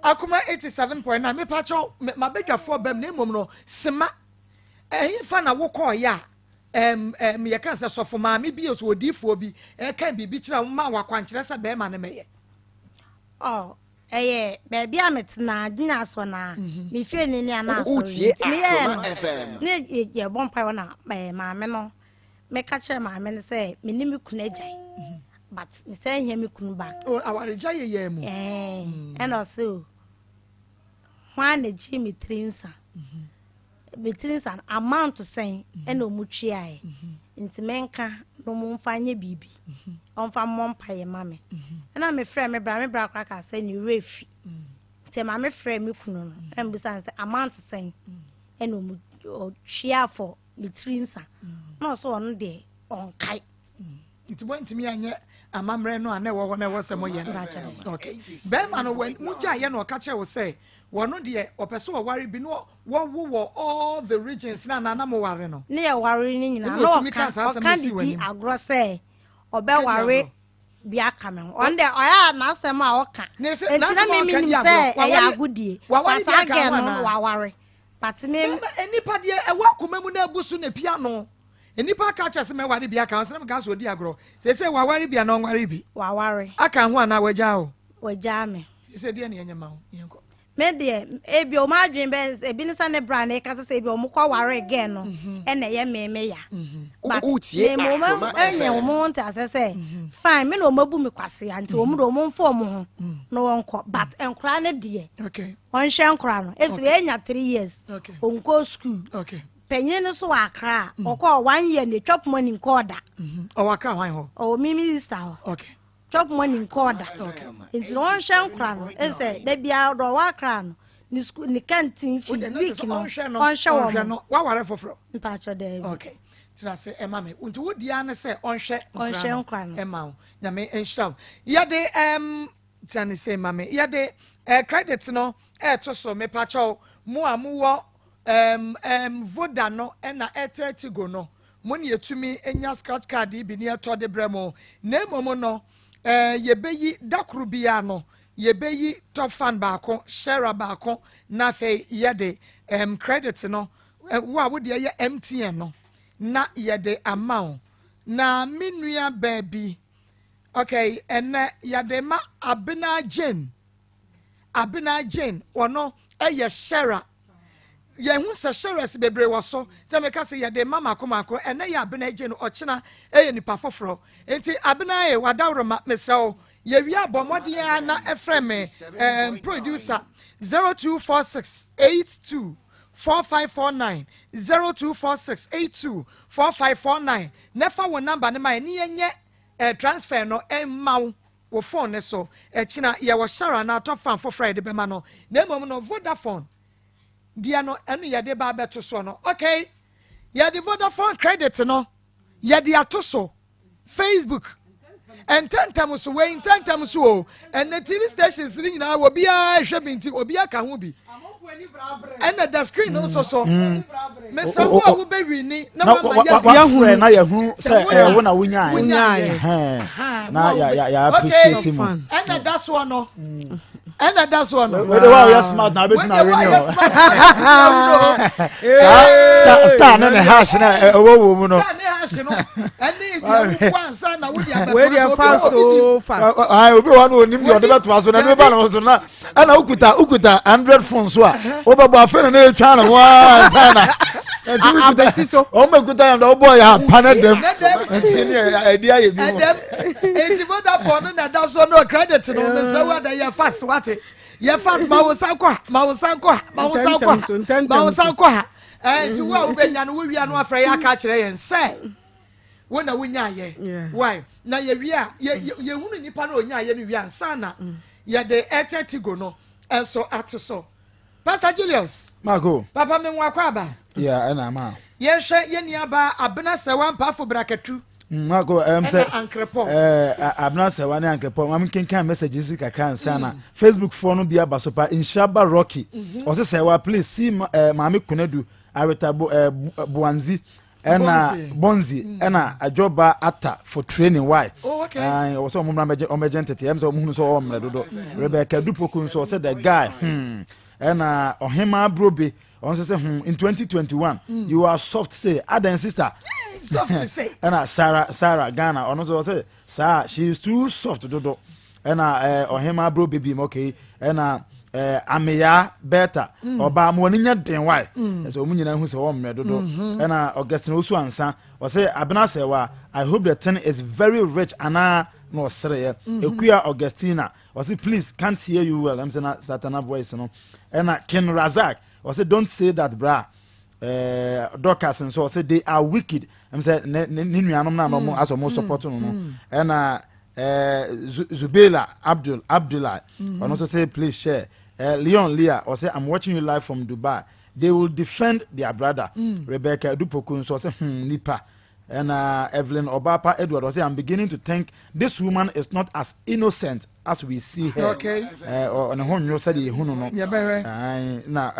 Akoma 87.9 mepakyɛw mabadwafoɔ bɛm na mmom no sema ɛhefa na wokɔɔyɛ a ɛm ɛm yɛka sɛ sɔfo maame bi so odiifoɔ bi ɛka biribi kyerɛ wo ma wakwankyerɛ sɛ bɛrima no mɛyɛ. Oh, ɛyɛ baabi a metena gyina asɔ na mhm. me fie ne ne ana asɔre Wotie nti meyɛɛ Akoma no FM. ne yɛbɔ mpae hɔ na ɛɛ, maame no meka kyerɛ maame no sɛ me ne me kunu agyae mhm. but mesɛ hia me kunu back. Oh, awaregya yɛ yɛn mu. Ɛɛ, mm. ɛna ɔsɛ o hwan na gye me tiri nsa mhm. Me tiri nsa no amount sɛn ɛna ɔmo tuaeɛ nti menka na ɔmo mfa nyɛ biribi ɔmfa mmɔ mpaeɛ ma me ɛna me frɛ me bra me bra koraa kaa sɛ ne werɛ fi nti ɛma me frɛ me kunu no ɛna mebisa no sɛ amount sɛn ɛna ɔmo ɔtua for me tiri nsa na ɔsɛ ɔno deɛ ɔnkae. Nti moantumi anyɛ amammerɛ no a na ɛwɔ hɔ na ɛwɔ sɛ moyɛ no. Okay. Bɛrima no mogyaeɛ na ɔka kyerɛ wo sɛ wɔno deɛ ɔpɛ sɛ ɔware bi na wɔwo wɔ all the regions na anaa na moware no. Ne yɛware no nyinaa na ɔka ɔka de di agorɔ sɛ ɔbɛware bi aka me ho. Ɔno deɛ ɔyɛ a n'asɛm a ɔka. Nti na me menim sɛ ɛyɛ agodie. But saa girl no waware. But me. Bɛrima nipa deɛ ɛwɔ akoma mu na abu so na epia no. Nnipa aka akyerɛ sɛ mɛware bi aka ho, sɛ na meka sɛ ɔdi agorɔ. Seesei waware bi anaa ɔnware bi? Waware. Aka ho anaa wagyaa wo? Wagyaa me. Seesei deɛ na yɛnyɛ ma wo? Yɛnkɔ. Me deɛ, ebi wɔn adwene bɛ ebi ne sɛ ne bra na ɛka sɛ ebi wɔn kɔ ware gɛɛ no mhm. ɛna ɛyɛ me me ya. Mhm. But me mo wɔn ɛnyɛ wɔn ho nte asɛ sɛ mhm. fine me na wɔn abu me kwasea nti wɔn de wɔn mfa wɔn ho na wɔn kɔ but nkora ne deɛ wɔnhwɛ nkora no efisɛ yɛnya 3 years wɔnkɔ school. Panyin no so wɔ Accra a, mm. ɔkɔɔ one year na chop money nkɔɔ da. Mm-hmm. Ɔwɔ Accra hwan hɔ? Ɔwɔ mi minister hɔ. Okay. Chop money nkɔɔ da. Okay. Nti na ɔnhwɛ nkora no, ɛsɛ da biara ɔdɔ ɔwɔ Accra no, ne school ne canteen fee week no ɔnhwɛ wɔn. No, waware foforɔ. Mpatsɔ dɛbi. Okay. Tena ase ɛma me. Nti wo deɛ ne sɛ ɔnhwɛ nkora no. Ɛma wo. Nyame nhyira wo. Yɛde ɛm. Tena ne sei ma me. Yɛde eh, credit no ɛɛto so mepakyɛw mo a mowɔ ɛɛm ɛɛm Voda no ɛna Airtel Tigo no mo ne yɛtumi nya scratch card yi bi ne yɛtɔ de brɛ mo na mmom no ɛɛ yɛbɛyi da koro biara no yɛbɛyi top fan baako share baako na afei yɛde ɛɛm credit no wo a wodeɛ yɛ MTN no na yɛde ama wo na me nua baa bi Okay, ɛnɛ yɛde ma Abena Jane. Abena Jane, ɔno ɛyɛ Shera. Yɛhu sɛ Sheras bebree wɔ so. Sɛ meka sɛ yɛde ma mako mako, ɛnɛ yɛ Abena Jane, ɔkyena ɛyɛ nipa foforɔ. Nti Abena e, wadaworoma, mesrɛ wo, yɛwie a bɔ mmɔden ara na ɛfrɛ me um, producer 0246 82 4549 0246 82 4549 na ɛfa wo namba no ma yɛ ne yɛnyɛ Eh transfer no mma wo wo phone no so ɛkyina yɛwɔ share anaa tɔ fan foforɔ a yɛde bɛma no na mmom no Vodafone deɛ no ɛno yɛde ba abɛto soɔ no okay yɛde Vodafone credit no yɛde ato so Facebook ntɛntɛm so wei ntɛntɛm so o ɛnɛ TV stations no nyinaa wɔ biara hwɛ bi nti obiara ka ho bi ɛna da screen no nso so mm. mesrɛ wo a wobɛwini na wama yɛhunu na yɛhunu sɛ ɛyɛ wo na wonyaeɛ na yɛ appreciate mu ɛna da soɔ no ɛna da soɔ no wede wa woyɛ smart na wobɛtumi awini o saa star ne ne hash na ɛwɔ wɔ mu no star ne hash no ɛne deɛ wobɔ ansa na wode abɛtoa so wei deɛ fast o fast obi wɔ no onim deɛ ɔde bɛtoa so na ɛne bɛba ne ho so na ɛna wokuta wokuta android phone so a wobɛbɔ afei na na ɛtwa ne ho ara ansa na nti wokuta wɔn bɛ kuta yɛn dɛ wobɔ yɛ apa ne dɛm nti ne ɛdi ayɛ bi mu. Ɛdɛm nti Vodafone no na ɛda so no credit no mesrɛ wo ada yɛ fast wate yɛ fast ma wo nsa nkɔ ha ma wo nsa nkɔ ha ma wo nsa nkɔ ha ma wo nsa nkɔ ha ɛɛ nti wo a wobɛnya no wowia no afrɛ yɛ aka akyerɛ yɛn sɛ wo na wonyaayɛ why na yɛwie a yɛhunu nipa no onyaayɛ no wie ansa na mm. yɛde Airtel Tigo no nso ato so Pastor Julius Marco papa me nwa akɔ aba yeah ɛna ama yɛhwɛ yɛn nuaba Abena Sɛwa Mpaafo Brakatu mm, Marco ɛm sɛ ɛna Ankrepɔ ɛɛ Abena Sɛwa ne Ankrepɔ maame nkenkan messages kakra nsa na mm. Facebook foɔ no bi aba so pa nhyira ba Rocky mhm. ɔsɛ Sɛwa please see eh, maame Kunadu. Areta Bo, Boanzi ɛna Bonzi ɛna Adwoba Ata for training why? Oh, okay. Ɔwɔ sɛ ɔmo mmra mmɛgye ɔmmɛgye ntete ɛm sɛ ɔmo hunu sɛ ɔwɔ mmerɛ dodo. Rebecca Dupoku nso ɔsɛ the guy ɛna Ɔhemaa Brobe ɔno nso sɛ in 2021 you are soft say adan sister. Soft say. Ɛna Sarah Sarah Ghana ɔno nso ɔsɛ saa she is too soft dodo. Ɛna Ɔhemaa Brobe bi mu okay ɛna Ameya Berta ɔbaa mo wɔn nyɛ den why? Ɛsɛ wɔn nyinaa hu sɛ wɔn mmerɛ dodo. Ɛna Augustine Osu Ansa ɔsɛ Abena Sɛwa, I hope the thing is very rich anaa na ɔsereɛ. Ekuya Augustina ɔsɛ please can't hear you well ɛm sɛ na Satana voice no. Ɛna Ken Razak ɔsɛ don't say that bra. Dorcas nso ɔsɛ they are wicked ɛm sɛ ne ne ne nuanom na ɔmo asɛ ɔmo support no no. Ɛna Zubela Abdul Abdullah ɔno nso sɛ please share. Leon Leah ɔsɛ I'm watching you live from Dubai, they will defend their brother. Rebecca Dupoku nso ɔsɛ nipa. Ɛna Evelyn Obapa Edward ɔsɛ I'm beginning to think this woman is not as innocent as we see her. Ɔne ho nwo sɛdeɛ ehu no no. Yɛbɛhwɛ. Ayi, na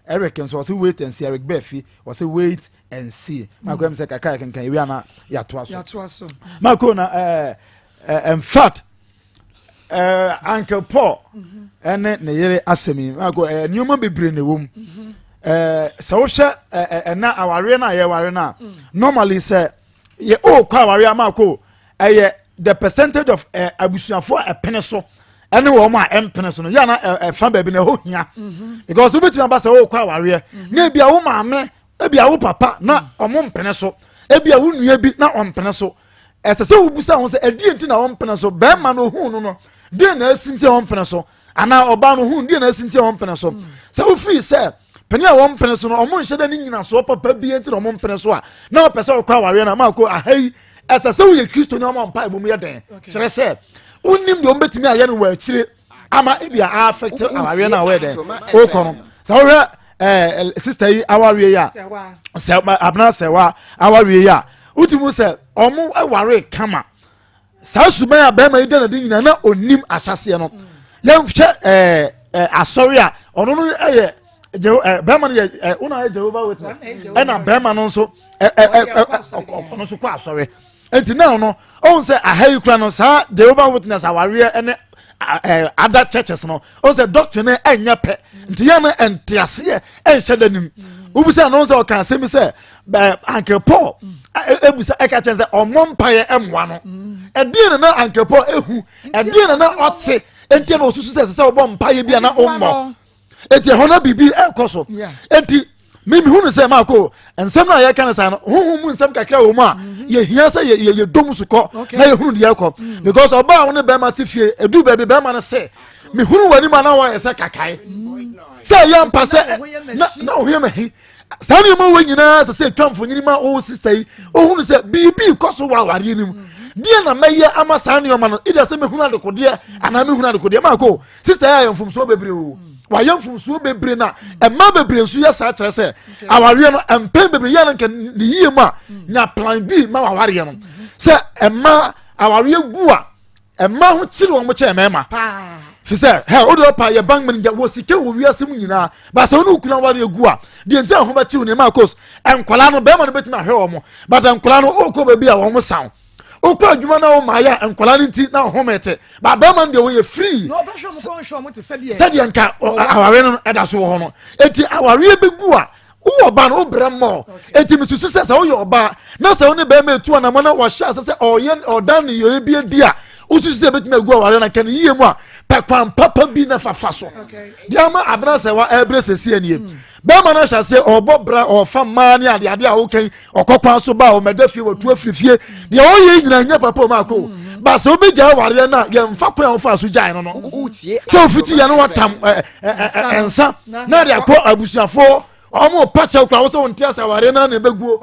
Eric nso ɔsɛ wait and see. Eric Bɛfi ɔsɛ wait and see. Mako ɛm sɛ kakra yɛ kankan ewi ana yɛatoa so. Yɛatoa so. Mako na in fact Uncle Paul ɛne ne yere asɛm yi mako nneɛma bebree na ɛwɔ mu. Sɛ wohwɛ ɛna awareɛ no a yɛware no a, normally sɛ yɛ ɔɔkɔ awareɛ ama ko ɛyɛ the percentage of abusuafoɔ a ɛpene so ɛne wɔn a ɛmpene so no yɛ na ɛfa baabi na ɛhɔ hia, because wobɛtumi aba sɛ ɔɔkɔ awareɛ na ebi a wo maame, ebi a wo papa na ɔmo mpene so, ebi a wo nua bi na ɔmpene so. Ɛsɛ sɛ wobusa ho sɛ ɛdeɛ nti na ɔmpene so? Bɛrima no ohun no no deɛ na esi nti a ɔmpene so, anaa ɔbaa no ohun deɛ na esi nti a ɔmpene so? Sɛ wofiri sɛ panin a wɔmpene so no ɔmo nhyɛ dɛ ne nyinasoɔ papa bi nti na ɔmo mpene so a na ɔpɛ sɛ ɔkɔ awareɛ no ama akɔ aha yi, ɛsɛ sɛ woyɛ Kristo ne ɔmo mpa ɛbom yɛ den kyerɛ sɛ wonim deɛ ɔmo bɛtumi ayɛ no wɔ akyire ama ebi a affect awareɛ no a wɔyɛ dɛn ɔkɔ no. Sɛ wohwɛ sister yi awareɛ yi a, sɛ Abena Sɛwa awareɛ yi a, wotumi sɛ ɔmo ware kama. Saa suban a bɛrima yi da na de nyinaa na onim ahyɛseɛ no. Yɛnhwɛ ɛɛ ɛɛ asɔre a ɔno no yɛ ɛɛ bɛrima no yɛ wɔn a yɛ Jehovah Witness, ɛna bɛrima no nso ɛ ɛ ɛ ɔno nso kɔ asɔre. Nti naa no ɔhun sɛ aha yi kura no saa Jehovah Witness awareɛ ɛne other churches no, ɔhun sɛ doctrine no ɛnyɛ pɛ, nti yɛn no ɛnte aseɛ ɛnhyɛ da nim. Wobisa no sɛ ɔka asɛm bi sɛ Uncle Paul ebusa ɛka kyɛn sɛ ɔmɔ mpaeɛ ɛmoa no. Ɛdeɛ na na Uncle Paul ehu, ɛdeɛ na na ɔte nti na osusu sɛ ɛsɛ sɛ ɔbɔ mpaeɛ bi a na ɔmmɔ? Eti ɛhɔ na biribi ɛkɔ so. Eti mímí hunu sɛ maako nsɛm na yɛka no saa no huhu mu nsɛm kakra wɔ mu a yɛhia sɛ yɛ yɛ dɔm so kɔ na yɛhunu deɛ ɛkɔ, because ɔbaa wo ne bɛrima te fie edu baabi bɛrima no sɛ mehunu wɔ anim a na wɔayɛ sɛ kakae sɛ ɛyɛ mpa sɛ na ɔho yɛ mahi. Saa nneɛma wɔ nyinaa sɛ etwa mfonyini ma wo sista yi ohunu sɛ biribi kɔ so wɔ awareɛ no mu. Deɛ na mɛyɛ ama saa nneɛma no ida sɛ mehunu adekodeɛ anaa mehunu adekodeɛ. Maako sista yɛ ayɛ mfomsoɔ bebree o, wayɛ mfomsoɔ bebree na ɛma bebree nso yɛ saa. Kyerɛ sɛ awareɛ no mpɛn bebree yɛ no nka ne yie mu a nya plan B ma wawareɛ no sɛ ɛma awareɛ gu a ɛma ho kyiri wɔn kyɛn mɛɛma fi sɛ hɛ o de ɔpa yɛ bank manager wɔ sika wɔ wiase mu nyinaa baasa wɔn okunu awari egu a deɛ nti a ho bɛkyew nneɛma akos nkwadaa no bɛrima no bɛtumi ahwɛ wɔn, but nkwadaa no ɔkɔ baabi a wɔn san okɔ adwuma na wɔn ayɛ a nkwadaa no nti na ɔhome te ba bɛrima no deɛ wɔyɛ free sɛdeɛ nka awaare no ɛda so wɔ hɔ no. Eti awareɛ bi gu a wowɔ ɔbaa no wobrɛ mmɔ. Eti misusu sɛ sɛ woyɛ ɔbaa na sɛ wo ne bɛrima etu anamɔ na wahyɛ ase sɛ ɔyɛ ɔdan ne yɛ bi adi a wosusu sɛ ebetumi agu awareɛ na nka ne yie mu a pɛ kwan papa bi na fafa so. Deɛ ama Abena sɛ wa ɛbrɛ sɛsi anie, bɛrima no ahyɛ aseɛ ɔbɔ bra ɔfa mmaa ne adeade a wokan ɔkɔ kwan so ba a ɔmɛda fie watu afiri fie. Deɛ ɔyɛ nyinaa nyɛ papa o maako ba sɛ wobɛgya awareɛ no a yɛmfa kwan a wofa so gyae no no sɛ wofiti yɛ no watam nsa na de akɔ abusuafoɔ ɔmo pa kyɛw kora wo sɛ wonte ase awareɛ no na ɛbɛguo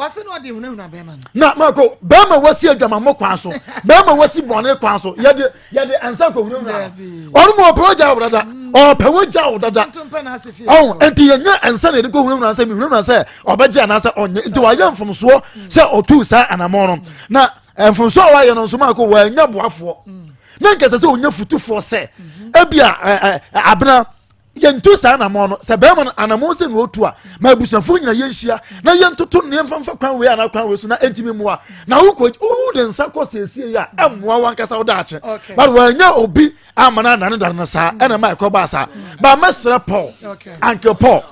na maako bɛrima wasi adwamammɔ kwan so, bɛrima wasi bɔne kwan so, yɛde yɛde nsa kɔhunahuna no. Ɔno mu ɔpɛ wagya wo dada, ɔpɛ wagya wo dada ɔn. Nti yɛnyɛ nsa na yɛde kɔhunahuna sɛ mehunahuna sɛ ɔbɛgye anaasɛ ɔnyɛ. Nti wayɛ mfomsoɔ sɛ ɔtuu saa anammɔn no na mfomsoɔ a wayɛ no nso maako wanya boafoɔ na nkɛsɛ sɛ ɔnya futufoɔ sɛ ebia Abena. Yɛntu saa anammɔn no. Sɛ bɛrima no anammɔn sɛ na ɔtu a, ma abusuafoɔ nyina yɛnhyia na yɛntoto no, yɛmfa mfa kwan wei anaa kwan wei so na ɛntumi mmoa. Na wokɔ wode nsa kɔ siesie yi a, ɛmmoa wankasa wo daakye. But wɔanya obi ama no anane dane no saa, ɛna ma ɛkɔ baa saa. Ba mɛsrɛ Paul, Uncle Paul,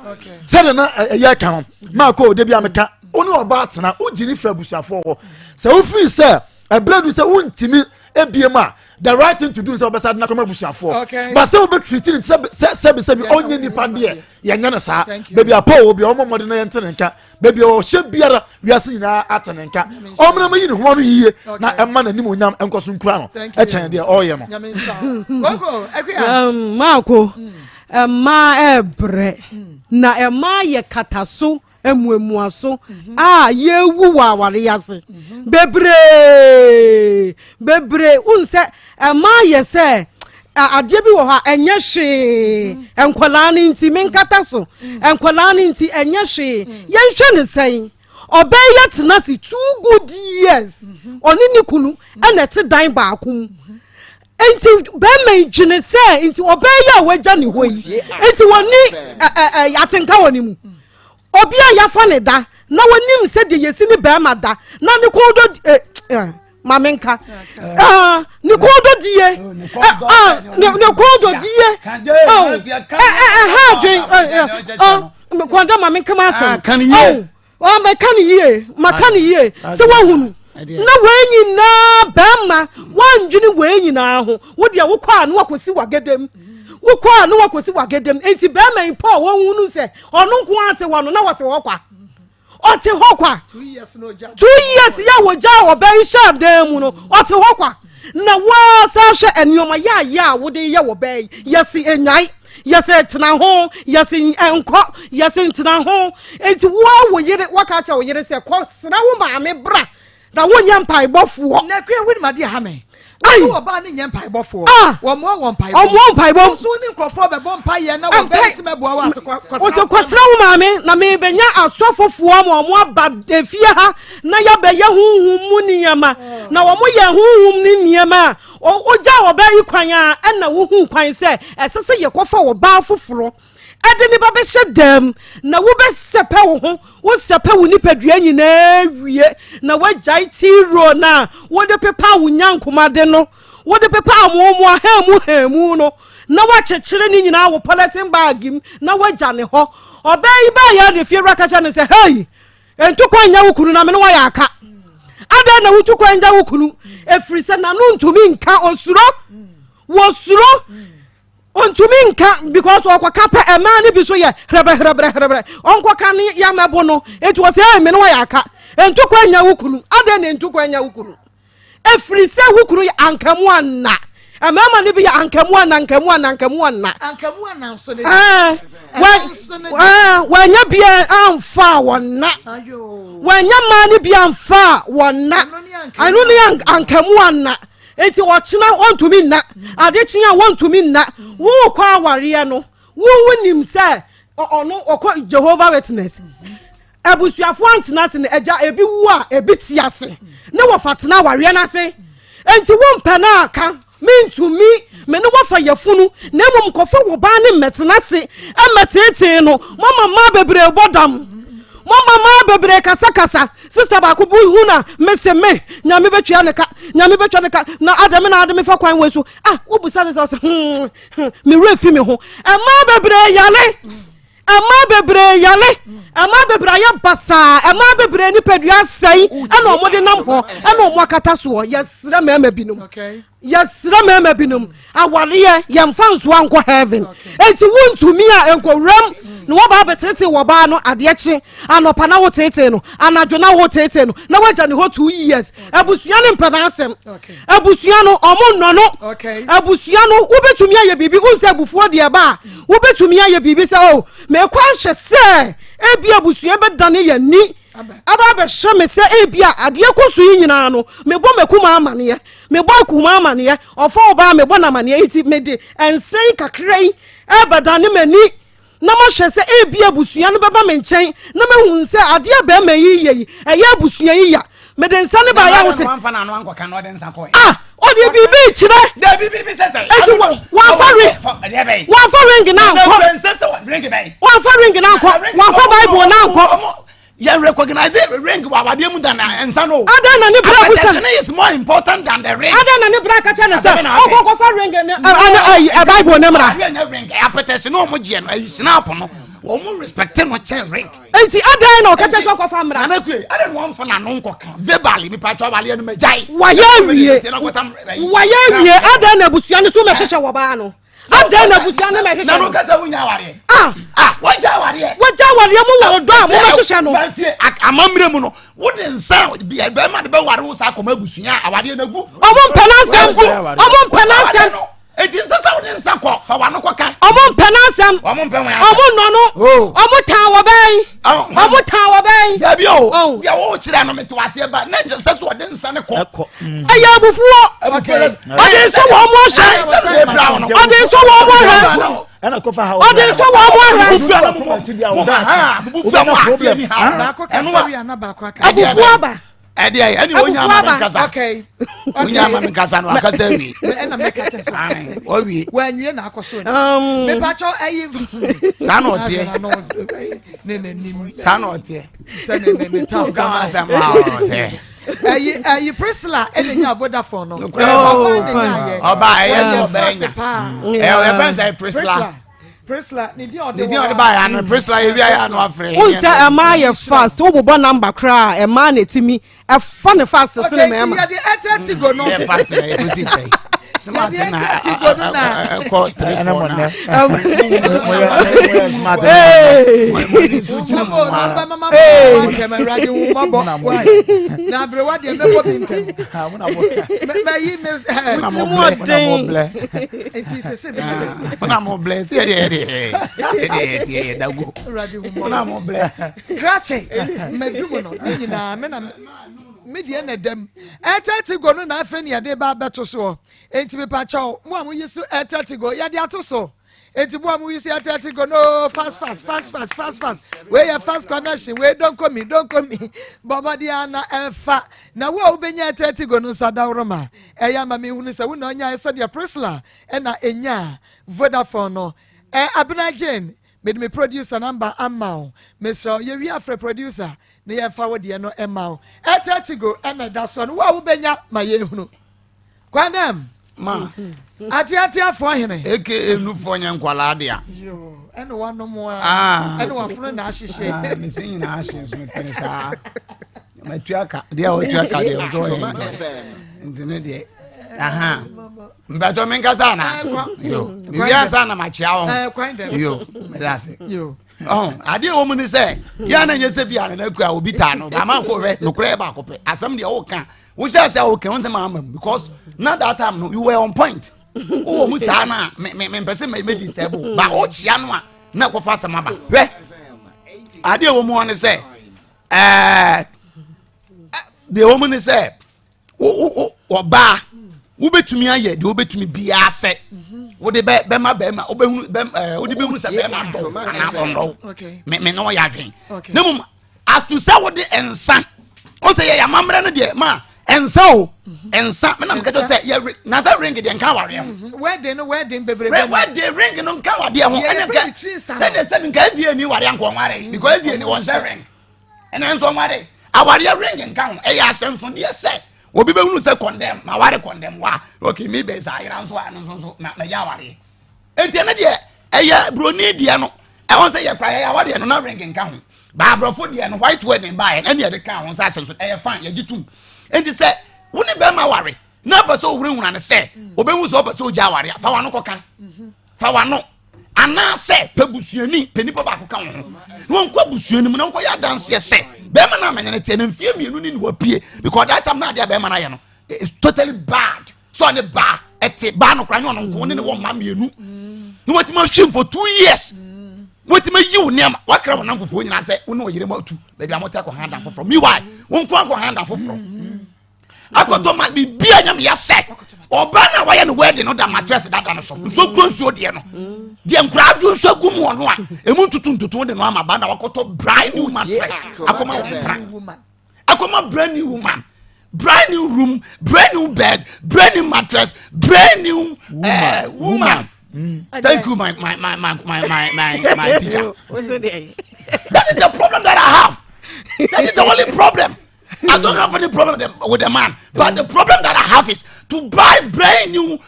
sɛde na ɛyɛ ka no, maakɔ ɔda bi a meka wo ne ɔbaa tena, wogye ne firi abusuafoɔ hɔ. Sɛ wofiri sɛ ɛberɛ du sɛ wontumi ebiem a, the right thing to do sɛ ɔbɛsa de n'akɔma abusuafoɔ, ba sɛ wobɛtiriti ne sɛ sɛbi sɛbi ɔnyɛ nipa deɛ, yɛnyɛ no saa. Baabi a Paul wɔ bia, ɔmɔ mmɔden na yɛnte ne nka baabi a ɔhyɛ biara, wiase nyinaa ate ne nka. Ɔmena ma yi ne ho ano yie na ɛma n'anim onyam nkɔ so nkura no ɛkyɛn deɛ ɔreyɛ no. Maako, mmaa ɛbrɛ na mmaa yɛ kata so mmuamuaso a yɛwu wɔ aware ase bebree bebree. Wohu sɛ ɛma yɛ sɛ adeɛ bi wɔ hɔ a ɛnyɛ hwee, nkwadaa no nti menkata so, nkwadaa no nti ɛnyɛ hwee. Yɛnhwɛ ne sɛn ɔbɛn yɛ tena ase 2 good years, ɔne ne kunu ɛna ɛte dan baako mu. Nti bɛrima yi dwene sɛ nti ɔbɛn yi a wagya ne hɔ yi nti wɔne ɛ ɛ atenka wɔ ne mu. Obi a yafa ne da na wɔnim sɛ deɛ yɛsi ne bɛrima da na ne kɔn dɔ ɛ ɛ maame nka ɛɛ ne kɔn dɔ die ɛ ne kɔn dɔ die ɛ ɛ ɛha adwen ɛ ɛ ɔ kɔn dɔ maame nka ma asɛm ɔw. Mɛka no yie, maka no yie sɛ woahunu na wei nyinaa bɛrima woandwene wei nyinaa ho. Wo deɛ wokɔ a na wakɔsi w'agedem, wokɔ a na wakɔsi w'agedem. Nti bɛrima yi Paul wɔhunu sɛ ɔno nko ara te hɔ no na wɔte hɔ kwa, ɔte hɔ kwa. 2 years yɛ a wɔgya ɔbɛ yi hyɛ dan mu no, ɔte hɔ kwa. Na wɔasa hwɛ nneɛma yɛ ayɛ a wode yɛ wɔ bɛɛ yi, yɛsi enyae, yɛsɛ tena ho, yɛsɛ nkɔ, yɛsɛ ntena ho. Nti woa wo yere waka kyerɛ wo yere sɛ kɔ sra wo maame bra na wonyɛ mpaebɔfoɔ. Na Akua, wonim adeɛ ha me Ai! wɔn ɔbaa ne nyɛ mpaebɔfoɔ. Ah! Wɔn mmoa wɔ mpaebɔ. Ɔmmoa mpaebɔ. Nso ne nkurɔfoɔ bɛbɔ mpaeɛ na wɔn bɛyɛ sɛ mɛboa wɔ ase kɔ wɔsɛ kɔsra wo maame na mebɛnya asɔfofoɔ ma ɔmo aba efie ha na yɛabɛyɛ honhom mu nneɛma. Na wɔn yɛ honhom ne nneɛma a ogya ɔbaa yi kwan a ɛna wohu kwan sɛ ɛsɛ sɛ yɛkɔfa ɔbaa foforɔ ɛde ne ba bɛhyɛ dɛm na wobɛsɛpɛ wo ho, wosɛpɛ wo nipadua nyinaa wie na woagyae tiro no a wode pepa wo nyankomade no, wode pepa amoamoa haamu haamu no, na woakyekyere ne nyinaa wɔ polythene bag mu na woagya ne hɔ. Ɔbaa yi baayɛ de fie wura ka kyerɛ ne sɛ, "Hei, ntu kwan nya wo kunu na me ne wayɛ aka. Adɛn na wotu kwan gya wo kunu?" Ɛfiri sɛ n'ano ntumi nka, osuro, wɔsuro, ntumi nka because ɔkɔka pɛ, ɛmaa no bi so yɛ hrebrɛhrebrɛ hrebrɛ, ɔnkɔka ne yamɛbo no. Enti wɔ sɛ, "Ei, me ne wayɛ aka, ntu kwan nya wo kunu. Adɛn na ntu kwan nya wo kunu?" Ɛfiri sɛ wo kunu yɛ ankamu anna. Mmarima no bi yɛ ankamu anna, ankamu anna, ankamu anna. Ankamu anna nso de. Ɛɛ wɔanya bia amfa a wɔn na wɔanya mmaa no bi amfa a wɔn na ɛno ne ankamu anna. Eti ɔkyena wɔntumi nna, adekye a wɔntumi nna. Wokɔ awareɛ no, wo nim sɛ ɔno ɔkɔ Jehovah Witness. Abusuafoɔ antena ase no, agya ebi wu a ebi te ase ne wɔfa tena awareɛ no ase. Nti wompɛ no aka mentumi me ne wɔfa yafunu na mmom kɔfa wo baa ne mmɛtena ase mmɛteetee no. Mama mmaa bebree bɔ dam, mama mmaa bebree kasakasa. Sister baako bi hu na mese me Nyame bɛtua ne ka, Nyame bɛtua ne ka na adɛ me na ade mefa kwan wei so. Ah, wobusa ne sɛ ɔsɛ me werɛ fi me ho. Mmaa bebree yale, mmaa bebree yale, mmaa bebree ayɛ basaa, mmaa bebree nipadua asɛe ɛna wɔn de nam hɔ ɛna wɔn akata soɔ. Yɛsrɛ mmarima binom, yɛsrɛ mmarima binom, awareɛ yɛmfa nsoa nkɔ heaven. Eti wuntumi a nkɔwuram na wɔba abɛtete wɔ baa no adeɛ kye anɔpa na wotetee no, anadwo na wotetee no na wagya ne hɔ 2 years. Abusua ne mpɛ n'asɛm, abusua no ɔmo nnɔ no. Abusua no wobɛtumi ayɛ biribi wonsɛ abufuo deɛ ba a wobɛtumi ayɛ biribi sɛ o mekɔ ahwɛ sɛ ebi abusua bɛdane yɛn ni aba abɛhyɛ me sɛ ebi a adeɛ kɔ so yi nyinaa no mebɔ m'akuma amaneɛ, mebɔ akuma amaneɛ, ɔfa ɔbaa mebɔ n'amaneɛ nti mede nsɛn kakra yi ɛbɛdane m'ani na mahwɛ sɛ ebi abusua no bɛba me nkyɛn na mahu sɛ adeɛ a bɛrima yi yɛ yi ɛyɛ abusua yi ya. Mede nsa ne baayɛ wo se. Ah, ɔde biribi kyerɛ. Eti wɔnfa ring wɔnfa ring na nkɔ. Wɔnfa ring na nkɔ. Wɔnfa bible na nkɔ. Yɛn recognize ring wɔ awadeɛ mu than nsa no. Adan na ne bra busa. Apɛtɛsini is more important than the ring. Adan na ne bra kakyɛ ne sɛ ɔkɔ kɔfa ring ne ɛɛ ɛɛ bible ne mra. Apɛtɛsini wɔn gyeɛ no ɛyi snap no wɔn respect no kyɛn ring. Nti adan na ɔka kyerɛ sɛ ɔkɔfa mmara. Nana Kue, adan na wɔmfa n'ano nkɔka verbally nipa atwa awaleɛ no magyae. Wayɛ awie, wayɛ awie, adan na abusua no so mɛhyehyɛ wɔ baa no. Adan na abusua no mɛhyehyɛ no. Nana kasa wonya awareɛ. Ah, ah, wagya awareɛ. Wagya awareɛ mu wɔ ɔdɔ a mobɛhyehyɛ no. Nantie, amammerɛ mu no, wode nsa bɛrima de bɛware wo saa kɔma abusua awareɛ no agu. Ɔmo mpɛ n'asɛm, ɔmo mpɛ n'asɛm. Eti nsɛ sɛ wode nsa kɔ fa w'ano kɔka. Ɔmo mpɛ n'asɛm. Ɔmo mpɛ wɔn asɛm. Ɔmo nnɔ no. Oh. Ɔmo tan wɔ bɛn. Ɔmo tan wɔ bɛn. Dabi o. Oh. Deɛ wɔrekyerɛ no mete waseɛ ba ne nkyɛ sɛ sɛ ɔde nsa ne kɔ. Ɛkɔ. Mm. Ɛyɛ abufuo. Ɔde nsɔ wɔn mo ahyɛ. Ɔde nsɔ wɔn mo ahwɛ. ɛna kɔfa ha ɔde nsɔ wɔn mo ahwɛ. Abufuo aba. Ɛdeɛ yɛ ɛne wonya ama me nkasa wonya ama me nkasa no akasa awie ɛna mɛka kyɛ so akasa wawie wanwie na akɔ so mepakyɛ ɛyi saa na ɔteɛ ne n'anim saa na ɔteɛ sɛ ne ne ne tafo sɛ ɛyi ɛyi Priscilla ɛna nya Vodafone no ɔba ɛyɛ sɛ ɔbɛ nya ɛyɛ fɛn sɛ Priscilla. Priscilla ne din ɔde ne din ɔde ba yɛ ano Priscilla yɛ wia yɛ ano afrɛ. N sɛ ɛmaa yɛ fast wobobɔ namba koraa ɛmaa na etimi ɛfa ne fast sene mɛɛma. Okay, yɛde Airtel Tigo no. Yɛ fast na yɛ kosi sɛ. Smart Yɛde na Airtel Tigo no na. ɛkɔ 3 4 na. Mɔmɔ namba mama mɔ ntɛm awurade hu mɔbɔ wai na aberewa deɛ mɛbɔ bi ntɛm. Mɛyi miss ɛ. Nti sese bi kyerɛ. Mona mo blɛ sɛ yɛdeɛ yɛdeɛ yɛdeɛ yɛteɛ yɛda go. Awurade hu mɔbɔ. Mona mo blɛ. Krakye mɛdum no ne nyinaa me na me deɛ na ɛdam. Airtel Tigo no na afei ne yɛde ba abɛto soɔ. Enti mepakyɛw mo a moyi so Airtel Tigo yɛde ato so. Enti mo a moyi so Airtel Tigo no fast fast fast fast fast fast. Wei yɛ fast connection wei donko mi donko mi. Bɔ mmɔden ara na ɛfa. Na wo a wobɛnya Airtel Tigo no nso adaworoma. Ɛyɛ ama mehunu sɛ wo na ɔnyae sɛdeɛ Priscilla ɛna ɛnyaa Vodafone no. Ɛ Abena Jane, mede me producer number ama wo. Mesrɛ wo, yɛwie a frɛ producer na yɛmfa wo deɛ no mma wo. Airtel Tigo ɛna ɛda soɔ no, wo a wobɛnya ma yɛnhunu. Kwadam, Ma. Ateateafoɔ hene. Aka nufoɔ nyɛ nkwalaa dea. Yoo, ɛna wanom a, Ah. ɛna wafono na ahyehyɛ. Ah, me se nyinaa ahye nso mepene saa. Matua ka, deɛ a ɔtua ka deɛ ɔsɛ ɔyɛ enjoy. Nti ne deɛ, aha. Mpɛtɔ me nkasa ana? Yo, mewie ansa na makyea wo ho. Yo, meda ase. Ɔho, adeɛ wɔ mu ne sɛ, yɛ na nyɛ sɛ bi a nana kura obi taa no, ama nkɔ hwɛ, nokorɛ yɛ baako pɛ. Asɛm deɛ woka, wohyɛ sɛ woka, wo nsɛm ama mu because na that time no, you were on point. Wowɔ mu saa na me me me mpɛ sɛ me me disturb wo. Ba wokyea no a, na ɛkɔfa asɛm aba. Hwɛ, adeɛ wɔ mu hɔ ne sɛ, ɛɛ deɛ wɔ mu ne sɛ ɔbaa wobɛtumi ayɛ deɛ wobɛtumi biara sɛ wode bɛma bɛrima wobɛhunu ɛɛ wode bɛhunu sɛ bɛrima dɔ anaa ɔnnɔ me me na ɔyɛ adwene na mmom as to sɛ wode nsa ɔn sɛ yɛyɛ amammerɛ no deɛ ma nsa o nsa me na mekɛtɛ sɛ yɛ na sɛ ring deɛ nka awareɛ ho mhm. wedding no wedding bebrebe wedding ring no nka awadeɛ ho ɛne nka sɛdeɛ sɛ nka ɛzie ni wareɛ nka ɔnware mm. because ɛzie ni wɔn sɛ ring ɛna nso ɔnware awareɛ ring nka ho ɛyɛ ahyɛnsodeɛ sɛ obi bɛhunu sɛ condemn ma ware condemn wa okay mi bɛ sɛ ayera nso a ɛno nso nso na mɛyɛ awareɛ enti ɛno deɛ ɛyɛ broni deɛ no ɛwɔ sɛ yɛ kora yɛyɛ awadeɛ no na ring nka ho baa aborɔfo deɛ no white wedding baeɛ ɛne yɛde ka ho sɛ ahyɛnso ɛyɛ fine yɛgye tom enti sɛ wo ne bɛrima ware na pɛ sɛ owurawura no sɛ obɛhu sɛ ɔpɛ sɛ ogya aware a fa wano kɔka fa wano anaasɛ pɛ busuani pɛ nipa baako ka wo ho na wɔnkɔ abusuani mu na wɔnkɔyɛ adanseɛ sɛ bɛrima no amanyɛ no teɛ no mfeɛ mmienu ne ne wapue because that time na adeɛ a bɛrima no ayɛ no is totally bad sɛ ɔne baa ɛte baa no kora nyɛ ɔno nko ne ne wɔ mma mmienu na watumi ahwim for 2 years watumi ayi wo nneɛma wakra wo nam fofoɔ nyinaa sɛ wo ne ɔyere mu atu baabi a mote akɔ handan foforɔ meanwhile wo nko akɔ handan foforɔ akɔtɔ ma biribi a nyame yɛ sɛ ɔbaa no a wayɛ no wɛde no da matress dada no so nsuo kuro nsuo deɛ no deɛ nkoraa adwo nsuo agu mu ɔno a ɛmu ntutu ntutu de no ama ba na wakɔtɔ brand new mattress akɔma wɔn pra akɔma brand new woman. Brand new room, brand new bed, brand new mattress, brand new woman. Woman. Thank you, my my my my my my my, my teacher. That is the problem that I have. That is the only problem. I don't have any problem with the, with the man, but the problem that I have is to buy brand new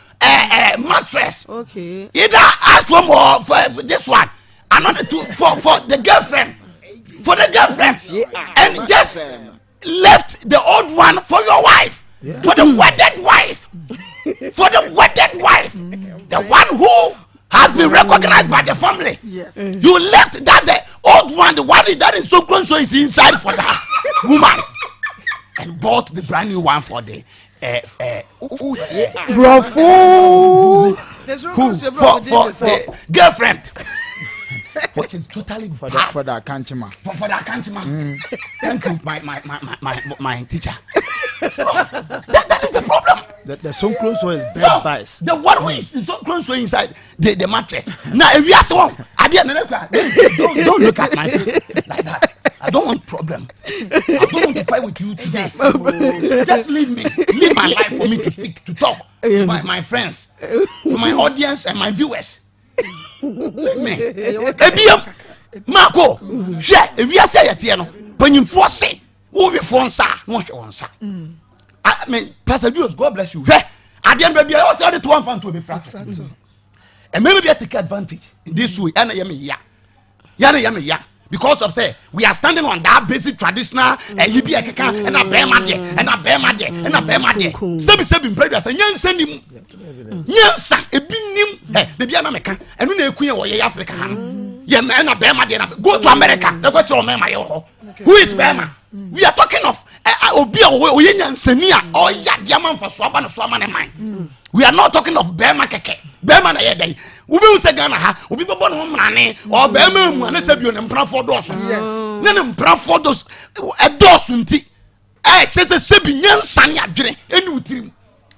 mattress. Either ask for more for this one, another to for the girlfriend, for the girlfriend, and just left the old one for your wife, for the wedded wife, for the wedded wife, the one who has been recognized by the family. You left that the old one, the one that is so close, so is inside for that woman, and bought the brand new one for the Brɔfo. Who for the girlfriend, which is totally for the bad. For the akanchima. For the akanchima. Thank you, my my my my my, my teacher. That is the problem. The sonkronso is bed So, bites. the one who is so close to inside the mattress. Now, if you ask one, I didn't don't look at my face like that. I don't want problem. I don't want to fight with you today. Just leave me. Leave my life for me to speak, to talk to my friends, for my audience and my viewers. Leave me. Ebiem, Marco, hwɛ ewiase a yɛteɛ no, panyinfoɔ se, wowefoɔ nsa a, na wɔhwɛ wɔn nsa. I mean, Pastor Julius, God bless you. Hwɛ, adeɛ no baabi a ɛwɔ sɛ ɔde to wɔn fa nto obi fra to. Mmarima bi take advantage in this way, ɛna yɛ me ya. Yɛne yɛ me ya because of say we are standing on that basic traditional ɛyi bi ɛkeka ɛna bɛrima deɛ, ɛna bɛrima deɛ, ɛna bɛrima deɛ. Sɛbi sɛbi mpɛrɛ sɛ nyansa nim, nyansa ebi nim ɛ beebi a na meka ɛno na eku yɛ wɔ yɛ Africa ha no yɛ mɛ ɛna bɛrima deɛ na go to America ɛkɔ kyerɛ ɔmɛɛma yɛ wɔ hɔ. Who is bɛrima? We are talking of obi a ɔyɛ nyansani a ɔyɛ adeɛ ama nfa so aba ne so ama ne man. We are not talking of bɛrima kɛkɛ. Bɛrima na yɛ dɛ wobi sɛ Ghana ha obi bɛbɔ ne ho mmarane ɔbɛrima mu ane sɛ bio ne mprafoɔ dɔɔso ne ne mprafoɔ dɔɔso ɛdɔɔso nti kyerɛ sɛ sɛbi nyansa ne adwene ɛne wo tirim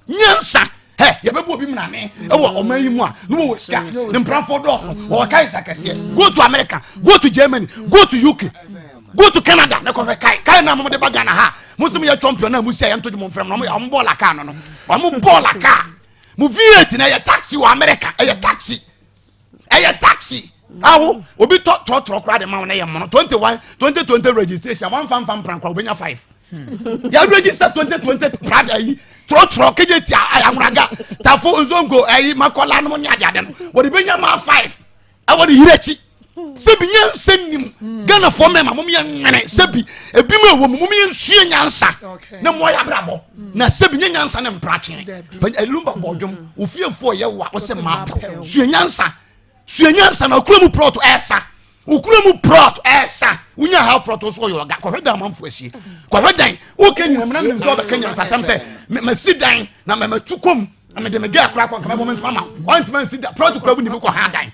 nyansa ɛ yɛbɛbɔ obi mmarane ɛwɔ ɔman yi mu a ne wɔwɔ sika ne mprafoɔ dɔɔso wɔwɔ kaisa kɛseɛ. Go to America, go to Germany, go to UK, go to Canada ne kɔfɛ kai kai na mo de ba Ghana ha mo sɛ mo yɛ champion na mo si a yɛn to dwom mfrɛ mo na ɔmo bɔɔl aka no ɔmo bɔɔl aka mo V8 na ɛyɛ taxi wɔ America, ɛyɛ taxi, ɛyɛ taxi awo. Obi tɔ trɔtrɔ koraa de ma wo na yɛ mono 21 2020 registration one fan fan pran koraa obenya five yɛ register 2020 private ayi trɔtrɔ kejì ti anwuraga tafo nzongo ayi makɔla no mo ní adeade no wɔde benya ma five ɛwɔ de yiri akyi. Sɛbi nyansa nim Ghanafoɔ mɛma mom yɛ nwene. Sɛbi ebi mu ɛwɔ mu mom yɛ nsua nyansa na mo ayɛ abrabɔ na sɛbi nye nyansa ne mpratwe elumba bɔdwom ofiefoɔ yɛ wa wɔsɛ maa pɛw. Sua nyansa, sua nyansa na okura mu plot ɛsa, okura mu plot ɛsa wonya ha plot so ɔyɛ ɔga kɔhwɛ dan amanfo asie kɔhwɛ dan woka nyinam na nim sɛ ɔbɛka nyansasɛm sɛ masi dan na mɛmɛtu kom na mede me gɛ akora kɔ nkama bɔ me nsɛm ama wo ɔntoma nsi da plot kora wo nim kɔ ha dan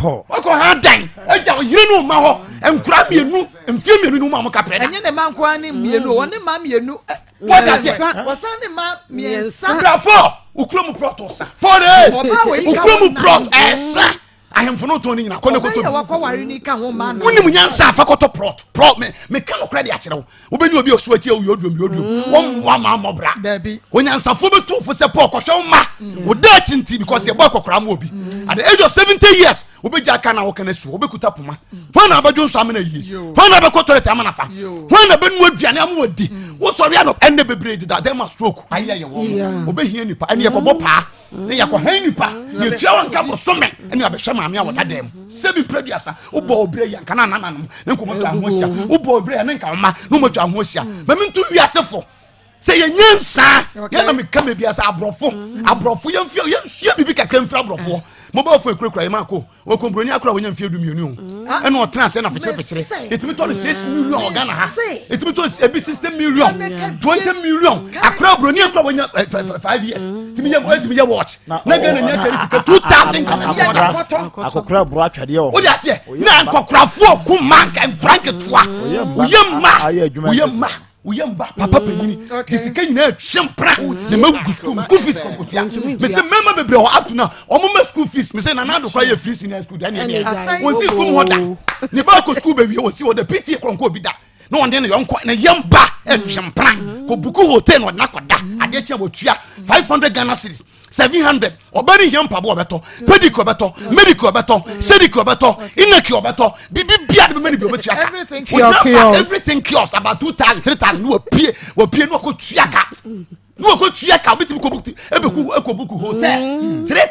wakɔ ha dan agya ɔyere ne ɔma hɔ nkura mmienu mfie mmienu ne ɔma mo kaprɛ da. Ɛnyɛ ne ma nkoa ne mmienu, wɔne ma mmienu. Wɔta seɛ. Wɔsan ne ma mmiɛnsa. Bra Paul, okura mu plot ɔsa Paul ee Ɔbaa wɔ yi ka okura ho mu nan. Plot ɛsa ahemfo no tɔn ne nyina kɔ ne Ɔbaa kɔtɔ yɛ bi. wakɔware ni ka ho ma nan. Wonim nyansa afa kɔtɔ plot plot me meka nokorɛ de akyerɛ wo wobɛnya obi a ɔso akyi a woyɛ oduom yɛ oduom wɔmmoa ma mmɔbra. Dabi. Onyansafoɔ bɛtu fo sɛ Paul kɔhwɛ wo ma wo da akyi nti because yɛbɔ akɔkora ma obi at the age of 70 years wobɛgya aka na woka no asuo wobɛkuta poma hwan na abɛdwo nso amena yie hwan na bɛkɔ toilet ama nafa hwan na bɛnu aduane ama wadi wosɔre anɔ ɛnɛ bebree deda dɛn ma stroke ayɛ yɛ wɔ mo wobɛhia nipa ɛne yɛkɔbɔ paa ne yɛkɔhan nipa ne yɛtua wɔn nka bosome ɛne abɛhwɛ maame a wɔda dɛm sɛbi mpere duasa wobɔ obere yɛ nka na nananom ne nkɔmɔ twa ho ahyia wobɔ obere yɛ ne nka ɔma ne ɔmɔ twa ho ahyia mɛmi nto wiase fo sɛ yɛnyɛ nsaa yɛna meka ma bia sɛ aborɔfo aborɔfo yɛmfia yɛnsua biribi kakra mfiri aborɔfoɔ mobile phone kurakura yɛ maako wɔkɔmburoni akora wɔnya mfeɛ 12 o ɛna ɔtena ase na fekyerɛfekyerɛ ɛtumi tɔ no 6 million wɔ Ghana ha, ɛtumi tɔ ebi 60 million, 20 million. Akora buroni akora wɔnya 5 years tumi yɛ ɛtumi yɛ watch na Ghana nya kari sika 2000 Akɔkora boro atwadeɛ wɔ hɔ. Wode aseɛ na nkɔkorafoɔ ko ma nkora nketewa woyɛ mma woyɛ mma woyɛ mba papa panyini de sika nyinaa twe mpra ne ma gu school school fees kɔkɔtua mese mmarima bebree hɔ up to now ɔmo ma school fees. Mese Nana Ado kora yɛ free senior school da ne ɛdeɛ wɔn si school mu hɔ da ne ba kɔ school bɛwie wɔn si hɔ da pta kɔnkɔ obi da na wɔn de ne yɔnkɔ ne yɛ mba. Ɛtwe mpena kɔ book hotel na ɔde n'akɔda. Adeɛ kyɛn, wɔtua 500 Ghana cedis, 700. Ɔbɛ ne hia mpaboa ɔbɛtɔ, pedicure ɔbɛtɔ, manicure ɔbɛtɔ, sedicure ɔbɛtɔ, inaki ɔbɛtɔ, bibi bia de bɛmɛ ni bi ɔbɛtua ka. Everything. Wɔgyina fa Kiosk. Everything kiosk, about 2,000, 3,000 ne wɔpie, wɔpie ne wɔkɔ tua ka, ne wɔkɔ tua ka. Obitumi kɔ book, ebeku ekɔ book hotel three